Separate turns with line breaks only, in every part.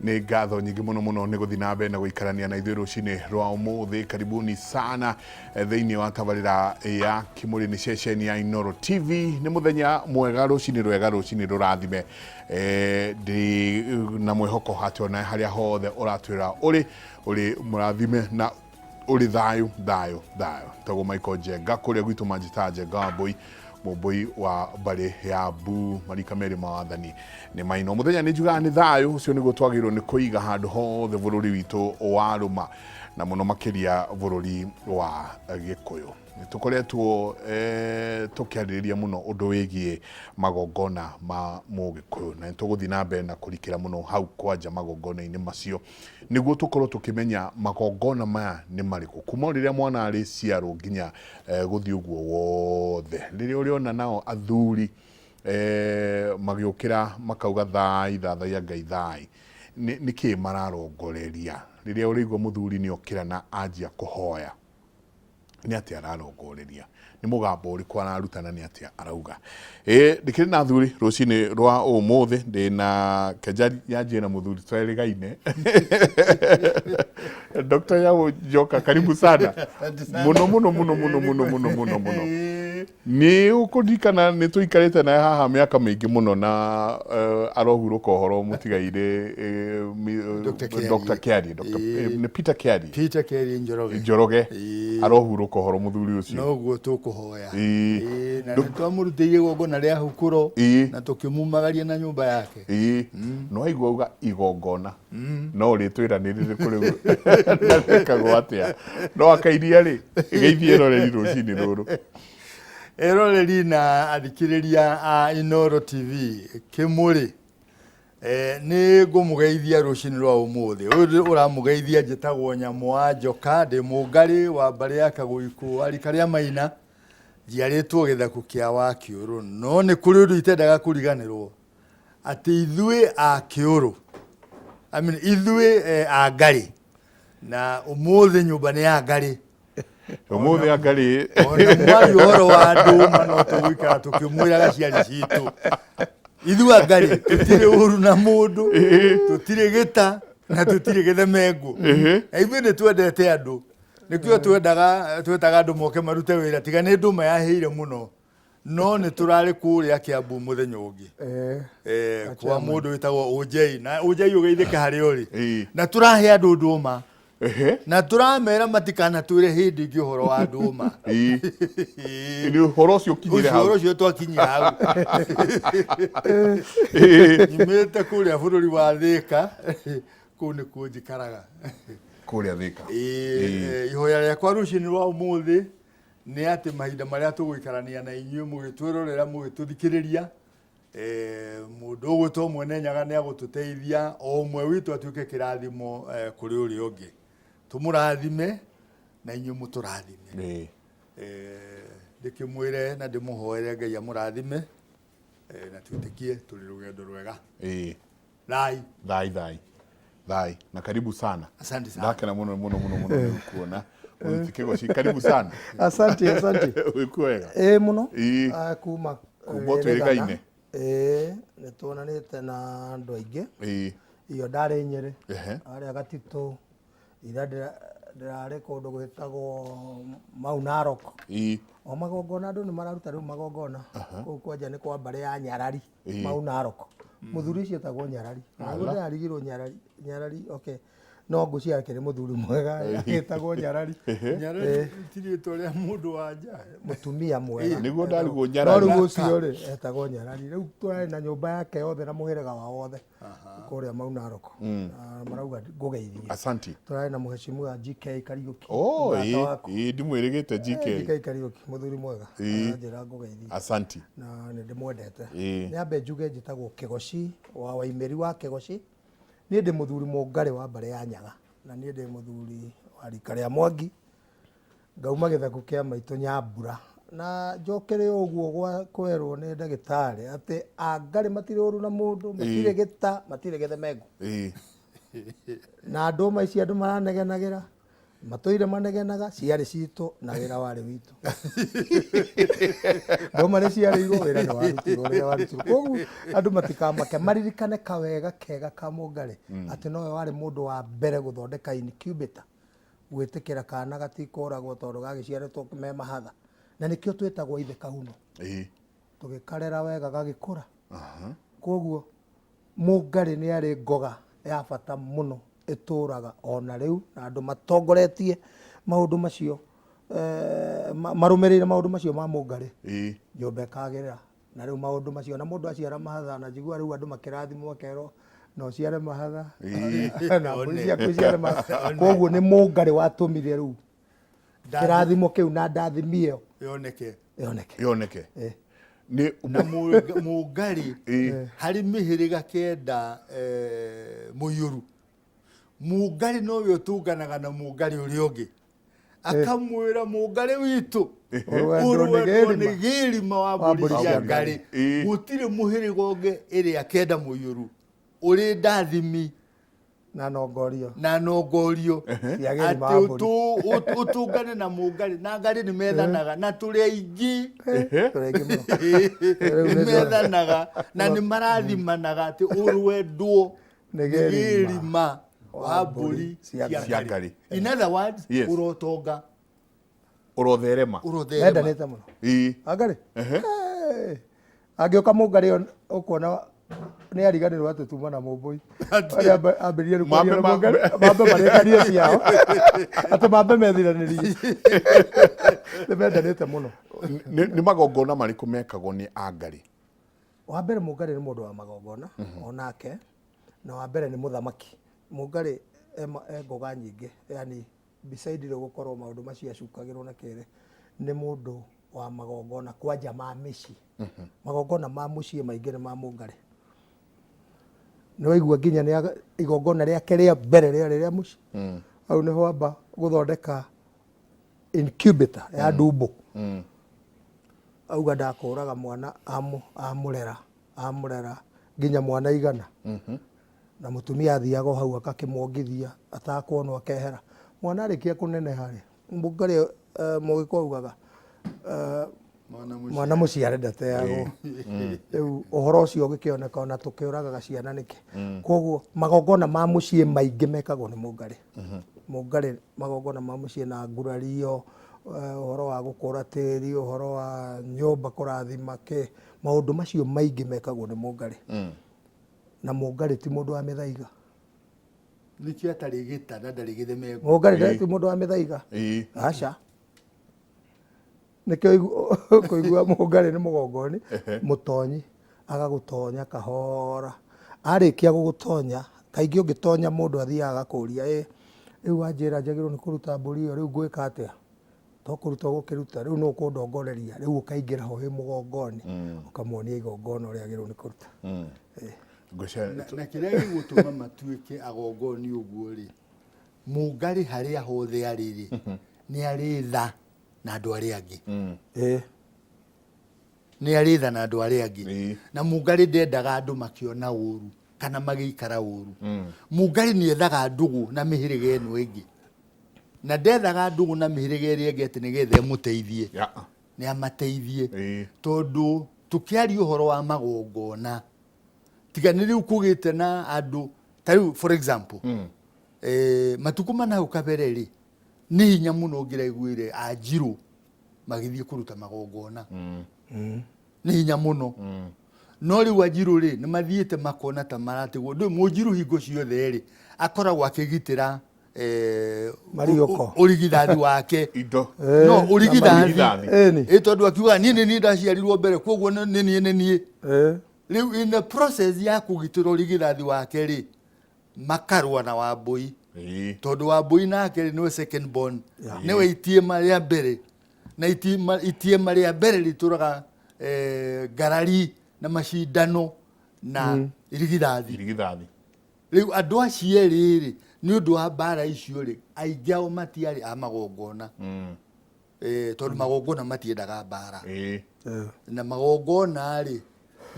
Nĩ ngatho nyingĩ mũno mũno nĩ gũthiĩ na mbere na gũikarania na ithuĩ rũcinĩ rwa ũmũthĩ. Karibuni sana thĩinĩ wa tabarĩra ya Kĩmũrĩ, nĩ ceceni ya Inooro TV. Nĩ mũthenya mwega, rũcinĩ rwega, rũcinĩ rũrathime. Ndĩ na mwĩhoko atĩ ona harĩa hothe ũratwĩra ũrĩ ũrĩ mũrathime na ũrĩ thayũ thayũ thayũ. Tagwo Michael Njenga, kũrĩa gwitũ manjĩtaga Njenga wa Mbũi, mũmbũi wa mbarĩ ya Mbu. Marika merĩ ma wathani nĩ maino mũthenya nĩ njugaga nĩ thayũ ũcio nĩguo twagĩrĩirwo nĩ kũiga handũ hothe bũrũri witũ warũma, na mũno makĩria bũrũri wa Gĩkũyũ. Tũkoretwo tũkĩarĩrĩria mũno ũndũ wĩgiĩ magongona ma Mũgĩkũyũ, na nĩ tũgũthiĩ na mbere na kũrikĩra mũno hau kwanja magongona-inĩ macio, nĩguo tũkorwo tũkĩmenya magongona maya nĩ marĩkũ, kuma o rĩrĩa mwana arĩ ciarwo nginya gũthiĩ ũguo wothe. Rĩrĩa ũrĩona nao athuri magĩũkĩra makauga thai thathaiya Ngai thai, nĩ kĩĩ mararongoreria? Rĩrĩa ũrĩigua mũthuri nĩ okĩra na anjia kũhoya, nĩ atĩa ararongoreria? Nĩ mũgambo ũrĩkũ araruta na nĩ atĩa arauga? Ĩ ndĩkĩrĩ na athuri rũcinĩ rwa ũmũthĩ, ndĩ na kenja yanjie na mũthuri twerĩgaine, Dr. Yao Njoka, karibu sana mũno mũno mũno mũno mũno mũno mũno mũno. Nĩ ũkũririkana nĩ tũikarĩte naye haha mĩaka mĩingĩ mũno na arohurũka ũhoro mũtigairĩ
Dr. Kiarie.
Dr. Kiarie, Dr. Nĩ Peter Kiarie.
Peter Kiarie Njoroge.
Njoroge.
Ĩĩ.
Arohurũka ũhoro mũthuri ũcio.
Noguo tũkũhoya.
Ĩĩ.
Ĩĩ, na nĩ twamũrutĩire igongona rĩa hukũro
Ĩĩ.
na tũkĩmumagaria na nyũmba yake.
Ĩĩ, no aigua uga igongona no ũrĩtwĩra nĩ rĩrĩkũ rĩu na rĩkagwo atĩa, no akairia rĩ geithie eroreri rũcinĩ rũrũ.
Eroreri na athikĩrĩria a Inooro TV Kĩmũrĩ, nĩ ngũmũgeithia rũcinĩ rwa ũmũthĩ. Ũyũ ũramũgeithia njĩtagwo Nyamũ wa Njoka, ndĩ mũngarĩ wa mbarĩ ya Kagũikũ wa rika rĩa Maina, njiarĩtwo gĩthaku kĩa Wakĩũrũ. No nĩ kũrĩ ũndũ itendaga kũriganĩrwo, atĩ ithuĩ a Kĩũrũ, I mean, ithuĩ a Ngarĩ, na ũmũthĩ nyũmba nĩ ya Ngarĩ.
Ũmũthĩ angarĩ.
Ona mwari ũhoro wa ndũma no tũgũikara tũkĩmwĩraga ciarĩ citũ. Ithuĩ Angarĩ tũtirĩ ũru na mũndũ, tũtirĩ gĩta na tũtirĩ gĩthemengũ. Na ithuĩ nĩ twendete andũ, nĩkĩo twendaga twetaga andũ moke marute wĩra, tiga nĩ ndũma yahĩire mũno, no nĩ tũrarĩ kũrĩa Kĩambu mũthenya ũngĩ kwa mũndũ wĩtagwo Ũnjei, na Ũnjei ũgeithĩke harĩa ũrĩ. Na tũrahe andũ ndũma na tũramera matikanatwĩre hĩndĩ ĩngĩ ũhoro wa ndũma.
Nĩ ũhoro ũcio ũkinyire
ũcio
hau.
Ũhoro ũcio twakinyia hau. Nyumĩte kũrĩa bũrũri wa Thĩka, kũu nĩkuo njikaraga.
Kũrĩa Thĩka.
Ĩĩ, ihoya rĩakwa rũcinĩ rwa ũmũthĩ nĩ atĩ mahinda marĩa tũgũikarania na inyuĩ mũgĩtwĩrorera, mũgĩtũthikĩrĩria, mũndũ ũgwĩtwo Mwene Nyaga nĩ agũtũteithia o ũmwe witũ atuĩke kĩrathimo kũrĩ ũrĩa ũngĩ. Tũmũrathime na inyuĩ mũtũrathime. Ndĩkĩmwĩre na ndĩmũhoere Ngai amũrathime, na twĩtĩkie tũrĩ rũgendo rwega. Thai.
Thai thai thai na karibu sana.
Asante sana.
Ndakena mũno mũno mũno mũno nĩ gũkuona. Mũthiti Kĩgoci, karibu sana.
Asante, asante.
Wĩkuo wega?
Ĩĩ mũno.
Ĩĩ.
Ah, kuma
Kuma twĩrĩgaine.
Ĩĩ, nĩ tuonanĩte na andũ aingĩ. Iyo ndarĩ Nyĩrĩ. Harĩa Gatitũ, ira ndĩrarĩ kũndũ gwĩtagwo Mau Narok. O magongona andũ nĩ mararuta rĩu magongona. Kũu kwanja nĩ kwa mbarĩ ya Nyarari. Mau Narok. Mũthuri ũcio etagwo Nyarari. Nĩguo ndĩrarigirwo Nyarari, Nyarari, okay. No ngwĩciria akĩrĩ mũthuri mwega agĩtagwo Nyarari.
Nyarari ti rĩtwa rĩa mũndũ wa nja.
Mũtumia mwega.
Nĩguo ndarigwo
No
Nyarari.
rĩu ũcio rĩ etagwo Nyarari. Rĩu tũrarĩ na nyũmba yake yothe na mũhĩrĩga wao wothe kũrĩa Mau Narok. Na marauga ngũgeithie.
Asanti.
Tũrarĩ na mũheshimiwa GK Kariũki.
Oh,
mũrata
ĩĩ,
waku.
Ĩĩ, ndimwĩrĩgĩte GK.
GK Kariũki, mũthuri mwega. Aranjĩra ngũgeithie.
Asanti.
Na nĩ ndĩmwendete.
Ĩĩ.
Nĩ ambe njuge njĩtagwo Kĩgoci wa Waimĩri wa Kĩgoci. Niĩ ndĩ mũthuri mũngarĩ wa mbarĩ ya Nyaga, na niĩ ndĩ mũthuri wa rika rĩa Mwangi, ngauma gĩthaku kĩa maitũ Nyambura. Na njokere o ũguo gwa kwerwo nĩ ndagĩtarĩ atĩ Angarĩ matirĩ ũru na mũndũ, matirĩ gĩta, matirĩ gĩthemengũ.
Ĩĩ.
Na ndũma ici andũ maranegenagĩra. Matũire manegenaga ciarĩ citũ na wĩra warĩ witũ. Ndũma nĩ ciarĩirwo wĩra nĩ warutirwo rĩrĩa warutirwo. Koguo andũ matikamake maririkane kawega kega ka Mũngarĩ atĩ nowe warĩ mũndũ wa mbere gũthondeka incubator gwĩtĩkĩra kana gatikũragwo tondũ gagĩciarĩtwo me mahatha na nĩkĩo twĩtagwo ithe Kahuno. Tũgĩkarera wega gagĩkũra. Koguo Mũngarĩ nĩ arĩ ngoga ya bata mũno ĩtũraga ona rĩu na andũ matongoretie maũndũ macio marũmĩrĩire maũndũ macio ma Mũngarĩ nyũmba ĩkagĩrĩra na rĩu maũndũ macio na mũndũ aciara mahatha na njigua rĩu andũ makĩrathimwo makerwo na ũciare mahatha na mbũri ciaku iciare mahatha. Koguo nĩ Mũngarĩ watũmire rĩu kĩrathimo kĩu na ndathimi ĩyo
yoneke.
Yoneke.
Yoneke. Nĩ
na Mũngarĩ harĩ mĩhĩrĩga 9 mũiyũru. Mũngarĩ nowe ũtũnganaga na Mũngarĩ ũrĩa ũngĩ akamwĩra Mũngarĩ witũ
Ũrwendwo
nĩ gĩrima wa mbũri cia Ngarĩ. Gũtirĩ mũhĩrĩga ũngĩ ĩrĩa 9 mũiyũru ũrĩ ndathimi
na nongorio
na nongorio atĩ ũtũngane na Mũngarĩ na Ngarĩ nĩ methanaga na tũrĩ aingĩ nĩ methanaga na nĩ marathimanaga atĩ ũrwendwo nĩ gĩrima wa mbũri cia
Ngarĩ.
In other words, ũrotonga,
ũrotherema.
Ũrotherema.
Mendanĩte mũno. Angarĩ angĩũka Mũngarĩ ũkuona nĩ ariganĩrwo atĩ tuma na Mũmbũi. Ambĩrĩrie rĩu kwaria na Mũngarĩ, mambe marĩkanie ciao atĩ mambe methiranĩrie. Nĩ mendanĩte mũno.
Nĩ magongona marĩkũ mekagwo nĩ Angarĩ?
Wa mbere Mũngarĩ nĩ mũndũ wa magongona onake, na wa mbere nĩ mũthamaki. Mũngarĩ e ngoga nyingĩ, yani beside rĩu gũkorwo maũndũ macio acukagĩrwo na kĩrĩ, nĩ mũndũ wa magongona kwanja ma mĩciĩ. Magongona ma mũciĩ maingĩ nĩ ma Mũngarĩ. Nĩ waigua nginya nĩ igongona rĩake rĩa mbere rĩarĩ rĩa mũciĩ. Hau nĩho amba gũthondeka incubator ya ndumbo. Auga ndakũraga mwana amũrera amũrera nginya mwana igana. Na mũtumia athiaga o hau agakĩmwongithia atakuonwo akehera. Mwana arĩkia kũneneha rĩ, Mũngarĩ Mũgĩkũyũ augaga mwana mũciare ndateagwo. Rĩu ũhoro ũcio ũgĩkĩoneka ona tũkĩũragaga ciana nĩkĩ. Koguo magongona ma mũciĩ maingĩ mekagwo nĩ Mũngarĩ. Mũngarĩ magongona ma mũciĩ na ngurario, ũhoro wa gũkũra tĩri, ũhoro wa nyũmba kũrathima kĩ, maũndũ macio maingĩ mekagwo nĩ Mũngarĩ. Na Mũngarĩ ti mũndũ wa mĩthaiga.
Nĩkĩo atarĩ gĩta na ndarĩ gĩthemengũ.
Mũngarĩ ti mũndũ wa mĩthaiga. Aca. Nĩkĩo kũigua Mũngarĩ nĩ mũgongoni, mũtonyi, agagũtonya kahora. Arĩkia gũgũtonya, kaingĩ ũngĩtonya mũndũ athiaga agakũria, ĩ rĩu wanjĩra njagĩrĩirwo nĩ kũruta mbũri ĩyo, rĩu ngwĩka atĩa? To kũruta ũgũkĩruta, rĩu nũ ũkũndongoreria, rĩu ũkaingĩra ho wĩ mũgongoni, ũkamuonia igongona ũrĩa agĩrĩirwo nĩ kũruta.
Na kĩrĩa gĩgũtũma matuĩke agongoni ũguo rĩ, Mũngarĩ harĩa hothe arĩ rĩ, nĩ arĩ tha na andũ arĩa angĩ. Nĩ arĩ tha na andũ arĩa angĩ. Na Mũngarĩ ndendaga andũ makĩona ũru kana magĩikara ũru. Mũngarĩ nĩ ethaga ndũgũ na mĩhĩrĩga ĩno ĩngĩ. Na ndethaga ndũgũ na mĩhĩrĩga ĩrĩa ĩngĩ atĩ nĩgetha ĩmũteithie. Nĩ amateithie. Tondũ tũkĩaria ũhoro wa magongona, tiga nĩ rĩu kũgĩte na andũ, ta rĩu for example, matukũ mana hau kabere rĩ, nĩ hinya mũno ũngĩraiguire Anjirũ magĩthiĩ kũruta magongona. Nĩ hinya mũno. No rĩu Anjirũ rĩ, nĩ mathiĩte makona ta maratigwo. Ndũĩ Mũnjirũ hingo ciothe rĩ, akoragwo akĩgitĩra
Mariũko.
Ũrigithathi wake.
Indo.
No, ũrigithathi. Ĩ tondũ akiuga niĩ nĩ niĩ ndaciarirwo mbere, koguo nĩ niĩ nĩ niĩ. Rĩu in the process ya kũgitĩra ũrigithathi wake rĩ, makarũa na Wambũi. Tondũ Wambũi nake rĩ, nĩwe second born. Nĩwe itiema rĩa mbere. Na itiema rĩa mbere rĩtũraga ngarari na macindano na irigithathi.
Irigithathi.
Rĩu andũ acio erĩ rĩ, nĩ ũndũ wa mbara icio rĩ, aingĩ ao matiarĩ a magongona. Tondũ magongona matiendaga mbara. Na magongona rĩ,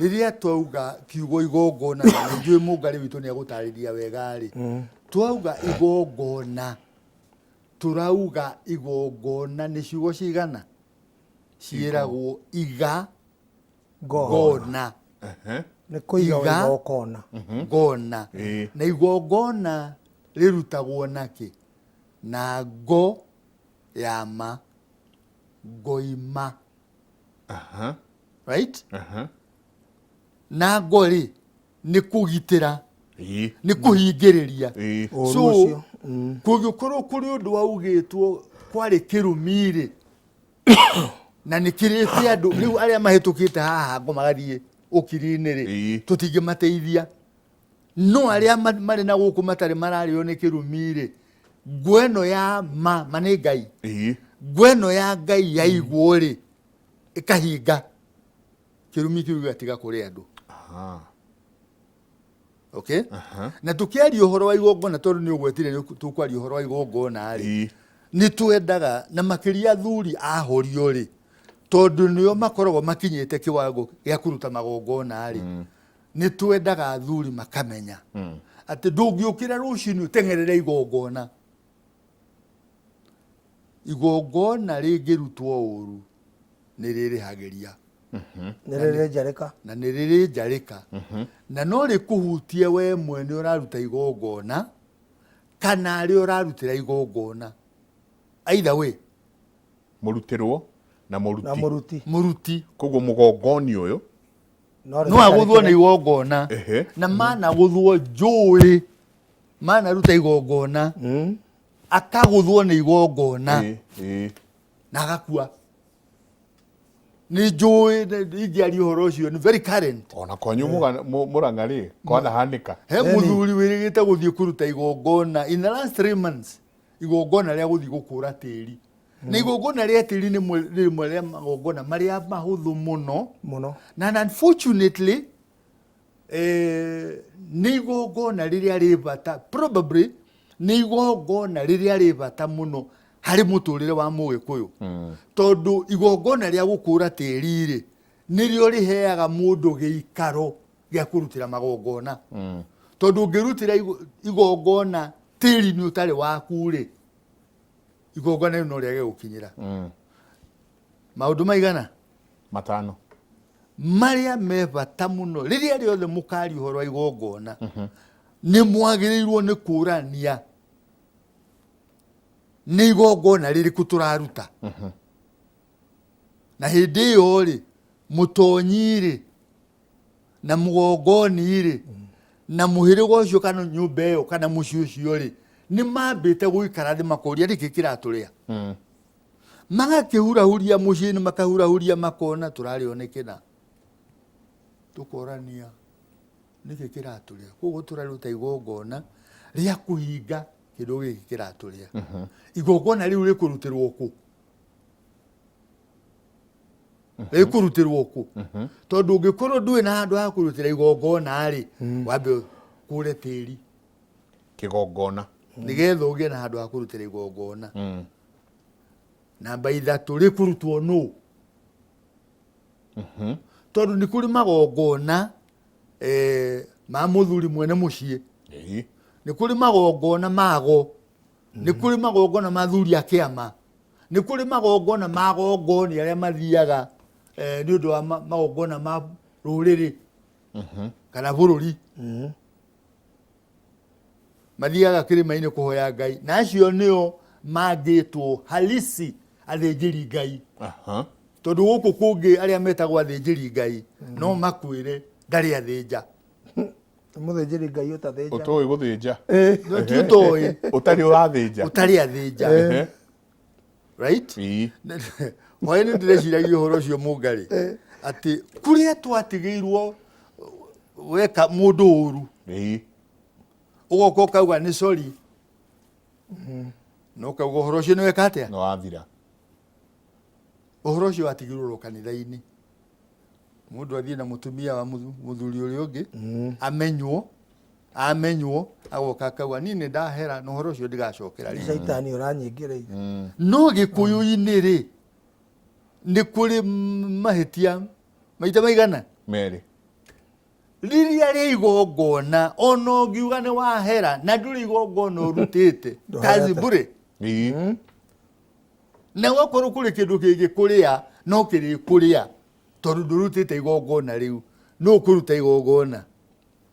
rĩrĩa twauga kiugo igongona, na nĩ njũĩ Mũngarĩ witũ nĩ egũtarĩria wega rĩ, twauga igongona, Tũrauga igongona nĩ ciugo cigana? Ciĩragwo iga gona.
Nĩ kũiga
Iga.
igongona.
Gona. Na igongona rĩrutagwo nakĩ? Na ngo ya ma, ngoima. Right? Na ngo rĩ, nĩ kũgitĩra, nĩ kũhingĩrĩria.
Ũũru
So
ũcio.
Kũngĩkorwo kũrĩ ũndũ waugĩtwo kwarĩ kĩrumi rĩ, na nĩ kĩrĩte andũ rĩu arĩa mahĩtũkĩte haha ngo magathiĩ ũkiri-inĩ rĩ, tũtingĩmateithia. No arĩa marĩ na gũkũ matarĩ mararĩo nĩ kĩrumi rĩ, ngo ĩno ya ma, ma nĩ Ngai. Ngo ĩno ya Ngai yaigwo rĩ, ĩkahinga kĩrumi kĩu gĩgatiga kũrĩ andũ. Okay? Na tũkĩaria ũhoro wa igongona, tondũ nĩ ũgwetire nĩ tũkwaria ũhoro wa igongona rĩ, nĩ twendaga na makĩria athuri ahorio rĩ, tondũ nĩo makoragwo makinyĩte kĩwango gĩa kũruta magongona rĩ, nĩ twendaga athuri makamenya atĩ ndũngĩũkĩra rũcinĩ ũteng'erere igongona. Igongona rĩngĩrutwo ũru nĩ rĩrĩhagĩria.
Nĩ rĩrĩ njarĩka.
Na nĩ rĩrĩ njarĩka. Na no rĩkũhutie we mwene ũraruta igongona kana arĩa ũrarutĩra igongona. Either way.
Mũrutĩrwo na mũruti.
Na mũruti.
Mũruti.
Koguo mũgongoni ũyũ
no agũthwo nĩ igongona. Na managũthwo njũĩ, manaruta igongona, akagũthwo nĩ igongona na agakua. Nĩ njũĩ ingĩaria ũhoro ũcio nĩ very current.
Ona kwanyu Mũrang'a rĩ, kwanahanĩka.
He mũthuri wĩrĩgĩte gũthiĩ kũruta igongona in the last 3 months, igongona rĩa gũthiĩ gũkũra tĩri. Na igongona rĩa tĩri nĩ rĩmwe rĩa magongona marĩa mahũthũ mũno.
Mũno.
Na unfortunately, nĩ igongona rĩrĩa rĩ bata, probably nĩ igongona rĩrĩa rĩ bata mũno harĩ mũtũrĩre wa Mũgĩkũyũ. Tondũ igongona rĩa gũkũra tĩri rĩ, nĩrĩo rĩheaga mũndũ gĩikaro gĩa kũrutĩra magongona. Tondũ ũngĩrutĩra igongona tĩri-inĩ ũtarĩ waku rĩ, igongona rĩu no rĩage gũkinyĩra. Maũndũ maigana?
5.
Marĩa me bata mũno rĩrĩa rĩothe mũkaria ũhoro wa igongona, nĩ mwagĩrĩirwo nĩ kũrania nĩ igongona rĩrĩkũ tũraruta. Na hĩndĩ ĩyo rĩ, mũtonyi rĩ, na mũgongoni rĩ, na mũhĩrĩga ũcio kana nyũmba ĩyo kana mũciĩ ũcio rĩ, nĩ mambĩte gũikara thĩ makoria nĩkĩ kĩratũrĩa. Magakĩhurahuria mũciĩ-inĩ, makahurahuria makona tũrarĩo nĩ kĩna. Tũkorania nĩkĩ kĩratũrĩa. Koguo tũraruta igongona rĩa kũhinga kĩndũ gĩkĩ kĩratũrĩa. Igongona rĩu rĩkũrutĩrwo kũ? Rĩkũrutĩrwo kũ? Tondũ ũngĩkorwo ndũrĩ na handũ ha kũrutĩra igongona rĩ, wambe ũkũre tĩri.
Kĩgongona.
Nĩgetha ũgĩe na handũ ha kũrutĩra igongona. Namba 3 rĩkũrutwo nũ? Tondũ nĩ kũrĩ magongona ma mũthuri mwene mũciĩ. Nĩ kũrĩ magongona mago. Nĩ kũrĩ magongona ma athuri a kĩama. Nĩ kũrĩ magongona ma gongoni arĩa mathiaga nĩ ũndũ wa magongona ma rũrĩrĩ kana bũrũri. Mathiaga kĩrĩma-inĩ kũhoya Ngai, na acio nĩo mangĩtwo halisi athĩnjĩri Ngai. Tondũ gũkũ kũngĩ arĩa metagwo athĩnjĩri Ngai no makwĩre ndarĩ athĩnja.
Mũthĩnjĩri Ngai ũtathĩnja.
Ũtoĩ gũthĩnja.
No ti ũtoĩ.
Ũtarĩ ũrathĩnja.
Ũtarĩ athĩnja. Right? Hwaĩ nĩ ndĩreciragia ũhoro ũcio Mũngarĩ. Atĩ kũrĩa twatigĩirwo weka mũndũ ũru. Ũgoka ũkauga nĩ sorry. Na ũkauga ũhoro ũcio nĩ weka atĩa?
Nĩ wathira.
Ũhoro ũcio watigĩirwo ro kanitha-inĩ. Mũndũ athiĩ na mũtumia wa mũthuri ũrĩa ũngĩ, amenywo, agoka akauga niĩ nĩ ndahera na ũhoro ũcio ndigacokera rĩngĩ.
Caitani ũranyingĩrĩire.
No Gĩkũyũ-inĩ rĩ, nĩ kũrĩ mahĩtia maita maigana?
Merĩ.
Rĩrĩa rĩa igongona, ona ũngiuga nĩ wahera na ndũrĩ igongona ũrutĩte,
Ndũherete.
kazi bure. Na wakorwo kũrĩ kĩndũ kĩngĩkũrĩa no kĩrĩkũrĩa tondũ ndũrutĩte igongona rĩu. Nũ ũkũruta igongona?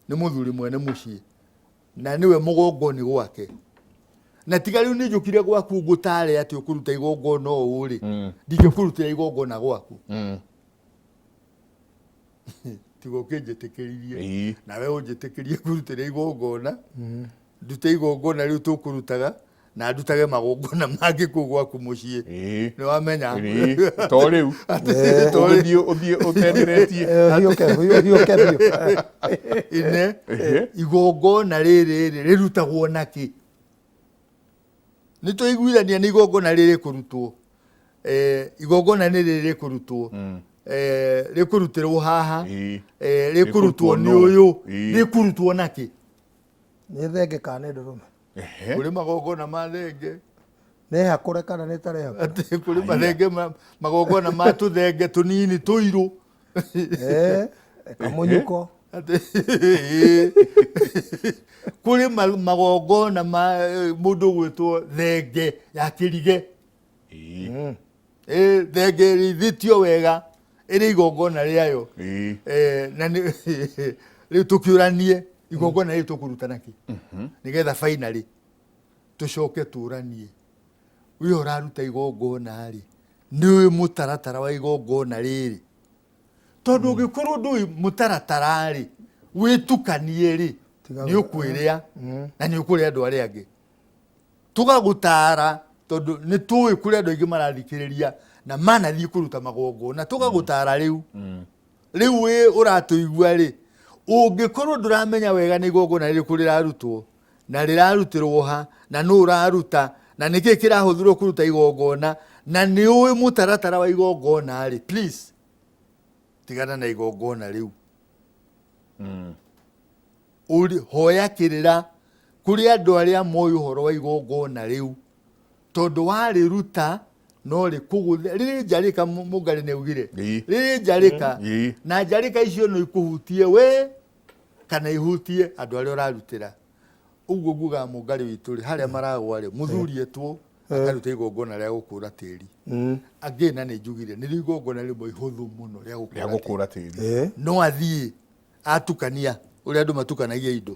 Nĩ mũthuri mwene mũciĩ na nĩwe mũgongoni gwake. Na tiga rĩu nĩ njũkire gwaku ngũtare atĩ ũkũruta igongona ũũ rĩ, ndingĩkũrutĩra igongona gwaku. Tiga ũkĩnjĩtĩkĩririe. Nawe ũnjĩtĩkĩrie kũrutĩra igongona, ndute igongona rĩu tũkũrutaga na ndutage magongona mangĩ kũu gwaku mũciĩ. Nĩ wamenya?
To rĩu
To rĩu.
ũgĩthiĩ ũthiĩ ũtenderetie.
Hiũke hiũke biũ.
Ine igongona rĩrĩ rĩ rĩrutagwo nakĩ? Nĩ twaiguithania nĩ igongona rĩrĩ kũrutwo. Igongona nĩ rĩrĩ kũrutwo. Rĩkũrutĩrwo haha. Rĩkũrutwo nĩ ũyũ. Rĩkũrutwo nakĩ?
Nĩ thenge kana nĩ ndũrũme?
Kũrĩ magongona ma thenge.
Nĩ hakũre kana nĩ ĩtarĩ hakũre?
Atĩ kũrĩ mathenge magongona ma tũthenge tũnini tũirũ.
Kamunyuko.
Atĩ kũrĩ magongona ma mũndũ ũgwĩtwo thenge ya kĩrige. Thenge ĩrĩithĩtio wega ĩrĩ igongona rĩayo. Na rĩu tũkĩũranie igongona rĩu tũkũruta nakĩ, nĩgetha finally tũcoke tũranie we ũraruta igongona rĩ, nĩ ũĩ mũtaratara wa igongona rĩrĩ? Tondũ ũngĩkorwo ndũĩ mũtaratara rĩ, wĩtukanie rĩ, nĩ ũkwĩrĩa na nĩ ũkũrĩa andũ arĩa angĩ. Tũgagũtara tondũ nĩ tũĩ kũrĩ andũ aingĩ marathikĩrĩria na manathiĩ kũruta magongona, tũgagũtara rĩu. Rĩu wĩ ũratũigua rĩ, ũngĩkorwo ndũramenya wega nĩ igongona rĩrĩkũ rĩrarutwo na rĩrarutĩrwo ha na nũ ũraruta na nĩkĩ kĩrahũthĩrwo kũruta igongona na nĩ ũĩ mũtaratara wa igongona rĩ, please tigana na igongona rĩu. Hoya kĩrĩra kũrĩ andũ arĩa moĩ ũhoro wa igongona rĩu, tondũ warĩruta no rĩkũgũthe rĩrĩ njarĩka. Mũngarĩ nĩ augire rĩrĩ njarĩka, na njarĩka icio no ikũhutie we kana ihutie andũ arĩa ũrarutĩra. Ũguo ngugaga mũngarĩ witũ rĩ, harĩa maragwa rĩ, mũthuri etwo akaruta igongona rĩa gũkũra tĩri. Angĩ na nĩ njugire nĩrĩo igongona rĩmwe ihũthũ mũno rĩa
rĩa gũkũra tĩri.
No athiĩ atukania ũrĩa andũ matukanagia indo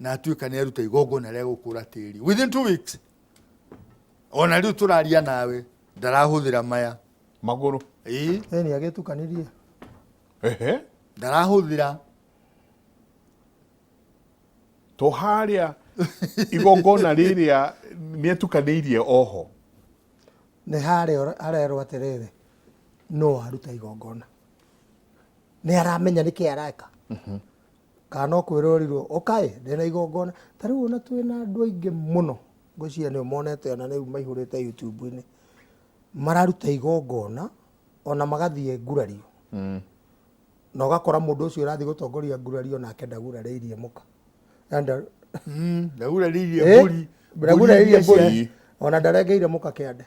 na atuĩka nĩ aruta igongona rĩa gũkũra tĩri within 2 weeks, ona rĩu tũraria nawe ndarahũthĩra maya
magũrũ.
Ĩĩ.
Nĩ agĩtukanirie.
Ndarahũthĩra.
To harĩa igongona rĩrĩa nĩetukanĩirie oho.
Nĩ harĩa arerwo atĩrĩrĩ, no aruta igongona nĩ aramenya nĩkĩ areka, kana no kwĩrũrirwo ũkaĩ ndĩna igongona. Ta rĩu ona twĩna andũ aingĩ mũno, ngwĩciria nĩ ũmonete, ona rĩu maihũrĩte YouTube-inĩ, mararuta igongona ona magathiĩ ngurario, na ũgakora mũndũ ũcio ũrathiĩ gũtongoria ngurario nake ndagurarĩirie mũka.
Ndagurarĩirie mbũri.
Ndagurarĩirie mbũri, ona ndarengeire mũka kĩande,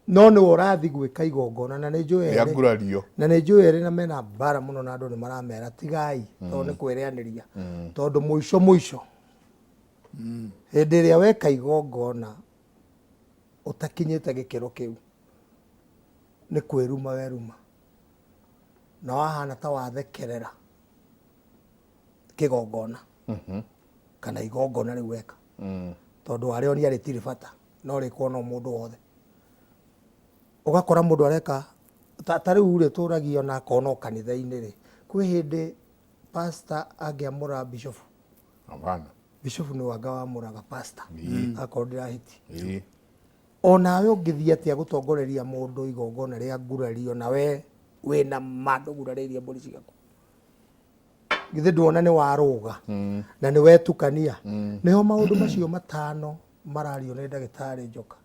no nĩwe ũrathiĩ gwĩka igongona na nĩ njũĩ
rĩa ngurario.
Na nĩ njũĩ erĩ na mena mbara mũno, na andũ nĩ maramera tigai, tondũ nĩ kwĩrĩanĩria, tondũ mũico mũico hĩndĩ ĩrĩa weka igongona ũtakinyĩte gĩkĩro kĩu, nĩ kwĩruma weruma na wahana ta wathekerera kĩgongona kana igongona rĩu weka, tondũ warĩonia rĩtirĩ bata, no rĩkwo no mũndũ wothe. Ũgakora mũndũ areka ta rĩu rĩ, tũragio na akorwo no kanitha-inĩ rĩ, kwĩ hĩndĩ pastor angĩamũra bishofu?
Hapana.
Bishofu nĩ wanga wamũraga pastor, akorwo ndĩrahĩtia. Onawe ũngĩthiĩ atĩa gũtongoreria mũndũ igongona rĩa ngurario na we wĩna ma ndũgurarĩirie mbũri ciaku? Githĩ nduona nĩ warũga na nĩ wetukania? Nĩho maũndũ macio matano marario nĩ ndagĩtarĩ Njoka.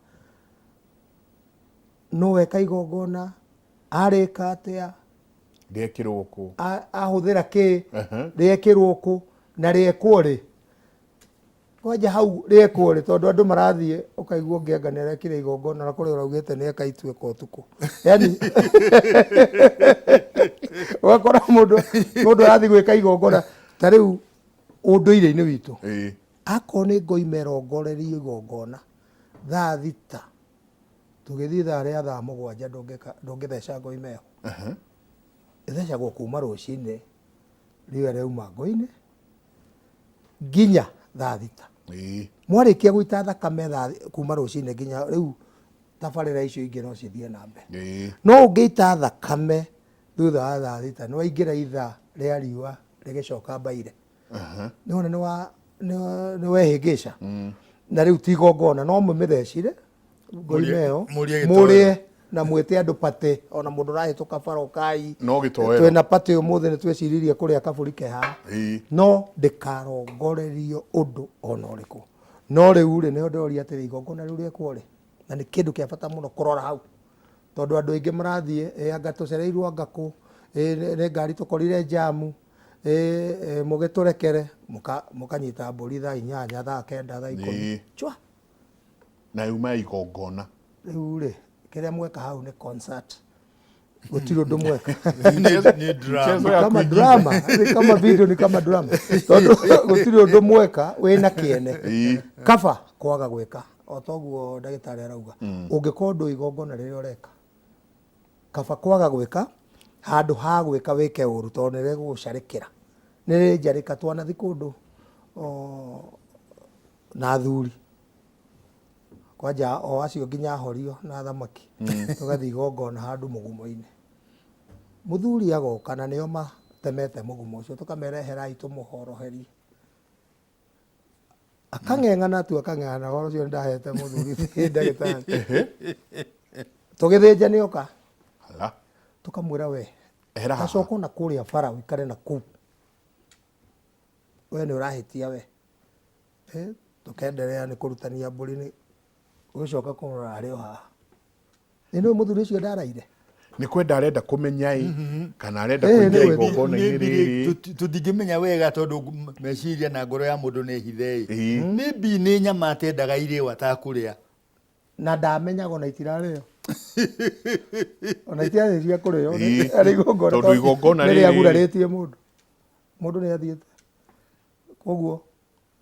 No weka igongona arĩka atĩa?
Rĩekĩrwo kũ?
Ahũthĩra kĩ? Rĩekĩrwo kũ na rĩekwo rĩ? Kwanja hau rĩekwo rĩ, tondũ andũ marathiĩ ũkaigua ũngĩ anga nĩ arekire igongona na kũrĩa ũraugĩte nĩ eka ituĩka ũtukũ, yani ũgakora mũndũ arathiĩ gwĩka igongona. Ta rĩu ũndũire-inĩ witũ, akorwo nĩ ngoima ĩrongorerio igongona, Thaa 6 tũgĩthiĩ ithaa rĩa thaa 7 ndũngĩtheca ngoima ĩyo. Ĩthecagwo kuma rũcinĩ riũa rĩauma ngũ-inĩ nginya thaa 6. Mwarĩkia gũita thakame kuma rũcinĩ nginya rĩu tabarĩra icio ingĩ no cithiĩ na mbere. No ũngĩita thakame thutha wa thaa 6 nĩ waingĩra ithaa rĩa riũa rĩgĩcoka mbaire. Nĩwona nĩ wehĩngĩca. Na rĩu ti igongona no mũmĩthecire ngoima ĩyo
Mũrĩe gĩtoero.
Mũrĩe na mwĩte andũ patĩ ona mũndũ ũrahĩtũka bara ũkai
No gĩtoero.
Twĩna patĩ ũmũthĩ nĩ twĩciririe kũrĩa kabũri ke haha. No ndĩkarongorerio ũndũ ona ũrĩkũ. No rĩu rĩ nĩho ndĩroria atĩrĩ igongona rĩu rĩekwo rĩ na nĩ kĩndũ kĩa bata mũno kũrora hau tondũ andũ aingĩ marathiĩ ĩ anga tũcereirwo anga kũ ĩ nĩ ngari tũkorire njamu ĩ ĩ mũgĩtũrekere mũkanyita mbũri thaa 8 thaa 9 thaa 10. Chwa.
Na yuma ya igongona.
Rĩu rĩ kĩrĩa mweka hau nĩ concert gũtirĩ ũndũ mweka.
Nĩ drama.
Mchezo ya
Kama
kuigiza.
Drama ni kama video ni kama drama tondũ gũtirĩ ũndũ mweka wĩna kĩene. Kaba kwaga gwĩka o toguo ndagĩtarĩ arauga ũngĩkorwo ndũ igongona rĩrĩa ũreka kaba kwaga gwĩka handũ ha gwĩka wĩke ũru tondũ nĩ rĩgũgũcarĩkĩra nĩ rĩnjarĩka twanathi kũndũ na athuri kwanja o acio nginya horio na thamaki tũgathiĩ igongona handũ mũgumo-inĩ mũthuri agoka na nĩo matemete mũgumo ũcio tũkamera eherai tũmũhoroherie akang'eng'ana tu akang'eng'ana ũhoro ũcio nĩndahete mũthuri ndagĩtarĩ tũgĩthĩnja nĩoka.
Ala.
Tũkamwĩra we
Ehera haha.
Tacoka ona kũrĩa bara ũikare na kũu we nĩ ũrahĩtia we. Tũkenderea nĩ kũrutania mbũri nĩ ũgĩcoka kũrora arĩ o haha nĩ nĩ mũthuri ũcio ndaraire.
Nĩ kwenda arenda kũmenya ĩ kana arenda kũingĩra igongona-inĩ rĩrĩ.
Tũtingĩmenya wega tondũ meciria na ngoro ya mũndũ nĩ hithe ĩ. Maybe nĩ nyama atendaga irĩo atakũrĩa.
Na ndamenyaga ona itirarĩo. Ona itiarĩ cia kũrĩo arĩ igongona
Tondũ igongona
nĩ
rĩrĩ
rĩagurarĩtie mũndũ. Mũndũ nĩ athiĩte. Koguo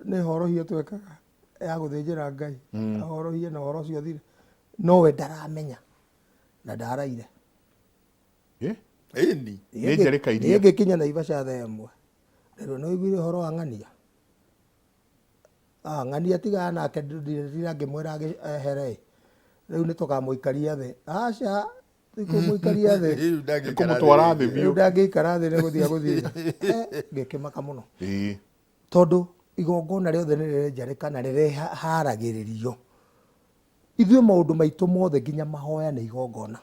nĩ horohio twekaga ya gũthĩnjĩra Ngai. Ahorohie na ũhoro ũcio ũthire. No we ndaramenya na ndaraire.
Ĩni.
Nĩ njarĩka iria.
Niĩ ngĩkinya Naivasha thaa 1. Rĩu nĩ ũiguire ũhoro wa ng'ania? Ng'ania tigana nake ndira ngĩmwĩra ehere ĩ. Rĩu nĩ tũkamũikaria thĩ. Aca, tikũmũikaria thĩ.
Rĩu ndangĩikara
Nĩkũmũtwara
thĩ.
thĩ biũ.
Rĩu ndangĩikara thĩ nĩ gũthiĩ agũthiĩ. Ngĩkĩmaka mũno. Tondũ igongona rĩothe nĩ rĩrenjarĩka na rĩreharagĩrĩrio. Ithuĩ maũndũ maitũ mothe nginya mahoya nĩ igongona.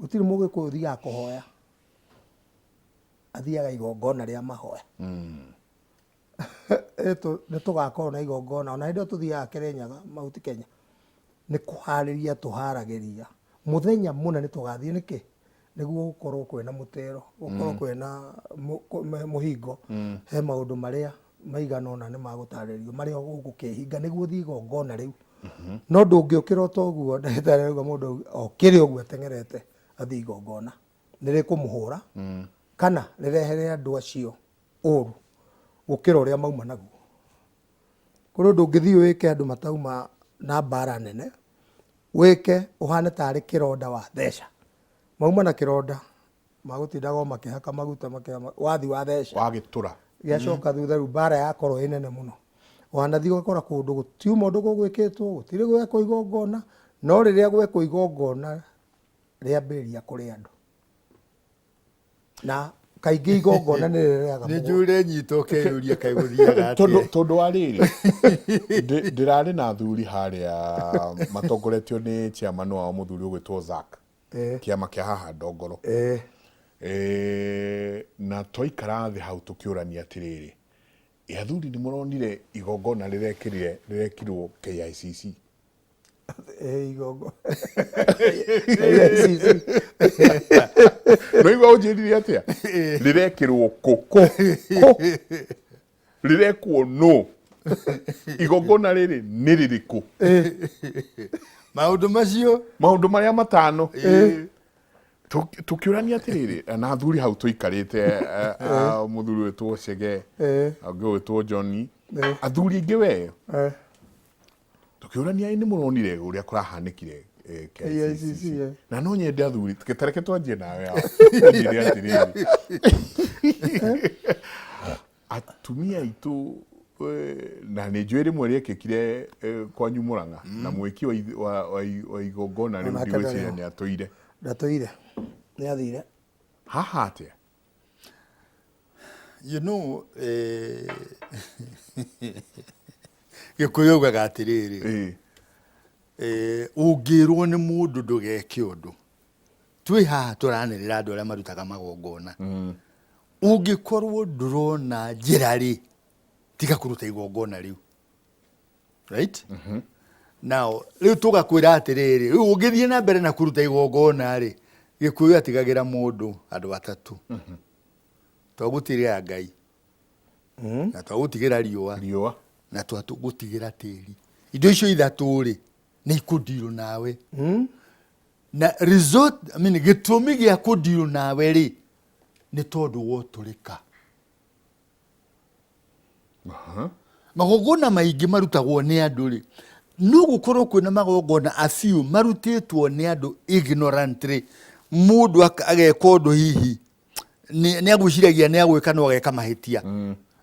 Gũtirĩ mũgĩkũyũ ũthiaga kũhoya. Athiaga igongona rĩa mahoya. Nĩ tũgakorwo na igongona. Ona hĩndĩ ĩyo tũthiaga Kĩrĩnyaga, Mount Kenya. Nĩ kũharĩria tũharagĩria. Mũthenya mũna nĩ tũgathiĩ nĩkĩ? Nĩguo gũkorwo kwĩna mũtero, gũkorwo kwĩna mũhingo. He maũndũ marĩa maigana ũna nĩ magũtarĩrio marĩa ũgũkĩhinga nĩguo ũthiĩ igongona rĩu. No ndũngĩũkĩra o ta ũguo ndagĩtarĩ arauga mũndũ okĩre ũguo ateng'erete athiĩ igongona. Nĩ rĩkũmũhũra kana rĩrehere andũ acio ũru gũkĩra ũrĩa mauma naguo. Kũrĩ ũndũ ũngĩthiĩ wĩke andũ matauma na mbara nene, wĩke ũhane tarĩ kĩronda watheca. Mauma na kĩronda, magũtindaga o makĩhaka maguta wathi watheca.
Wagĩtũra.
Gĩacoka thutha rĩu mbara yakorwo ĩ nene mũno. Wanathiĩ ũgakora kũndũ gũtiuma ũndũ gũgwĩkĩtwo, gũtirĩ gwekwo igongona, no rĩrĩa gwekwo igongona rĩambĩrĩria kũrĩ andũ. Na kaingĩ igongona nĩ rĩrehaga
Nĩ njũĩ ũrenyita ũkeyũria kaĩ gũthiaga
Tondũ
atĩa.
tondũ wa rĩrĩ ndĩrarĩ na athuri harĩa matongoretio nĩ chairman wao mũthuri ũgwĩtwo Zack. Kĩama kĩa haha Ndongoro. Na twaikara thĩ hau tũkĩũrania atĩrĩrĩ, ĩ athuri nĩ mũronire igongona rĩrekĩrire rĩrekirwo KICC?
Igongo. KICC.
No igua ũnjĩrire atĩa? Rĩrekĩrwo kũ?
Kũ?
Rĩrekwo nũ? Igongona rĩrĩ nĩ rĩrĩkũ?
Maũndũ macio?
Maũndũ marĩa matano. Tũkĩũrania atĩrĩrĩ, na athuri hau tũikarĩte, mũthuri wĩtwo Chege, ũngĩ wĩtwo Johnny, athuri aingĩ we. Tũkĩũrania nĩ mũronire ũrĩa kũrahanĩkire
KICC,
KICC. Na no nyende athuri, tareke twanjie nawe hao. Ũnjĩre atĩrĩrĩ, atumia aitũ na nĩ njũĩ rĩmwe rĩekĩkire kwanyu Mũrang'a na mwĩki wa wa igongona rĩu
Onake
ndigwĩciria
ndarĩ ho.
nĩ atũire.
Ndatũire, nĩ athire.
Haha atĩa?
You know, Gĩkũyũ augaga atĩrĩrĩ, ũngĩrwo nĩ mũndũ ndũgeke ũndũ, twĩ haha tũranĩrĩra andũ arĩa marutaga magongona, ũngĩkorwo ndũrona njĩra rĩ, tiga kũruta igongona rĩu, right? Now rĩu tũgakwĩra atĩrĩrĩ, rĩu ũngĩthiĩ na mbere na kũruta igongona rĩ, Gĩkũyũ atigagĩra mũndũ andũ atatũ, twagũtigĩra Ngai, na twagũtigĩra riũa,
Riũa,
na twagũtigĩra tĩri. Indo icio ithatũ rĩ, nĩ ikũndirũ nawe. Na result, I mean, gĩtũmi gĩa kũndirũ nawe rĩ, nĩ tondũ wotũrĩka. Magongona maingĩ marutagwo nĩ andũ rĩ, no gũkorwo kwĩna magongona a few marutĩtwo nĩ andũ ignorantly. Mũndũ ageka ũndũ hihi nĩ agwĩciragia nĩ agwĩka no ageka mahĩtia.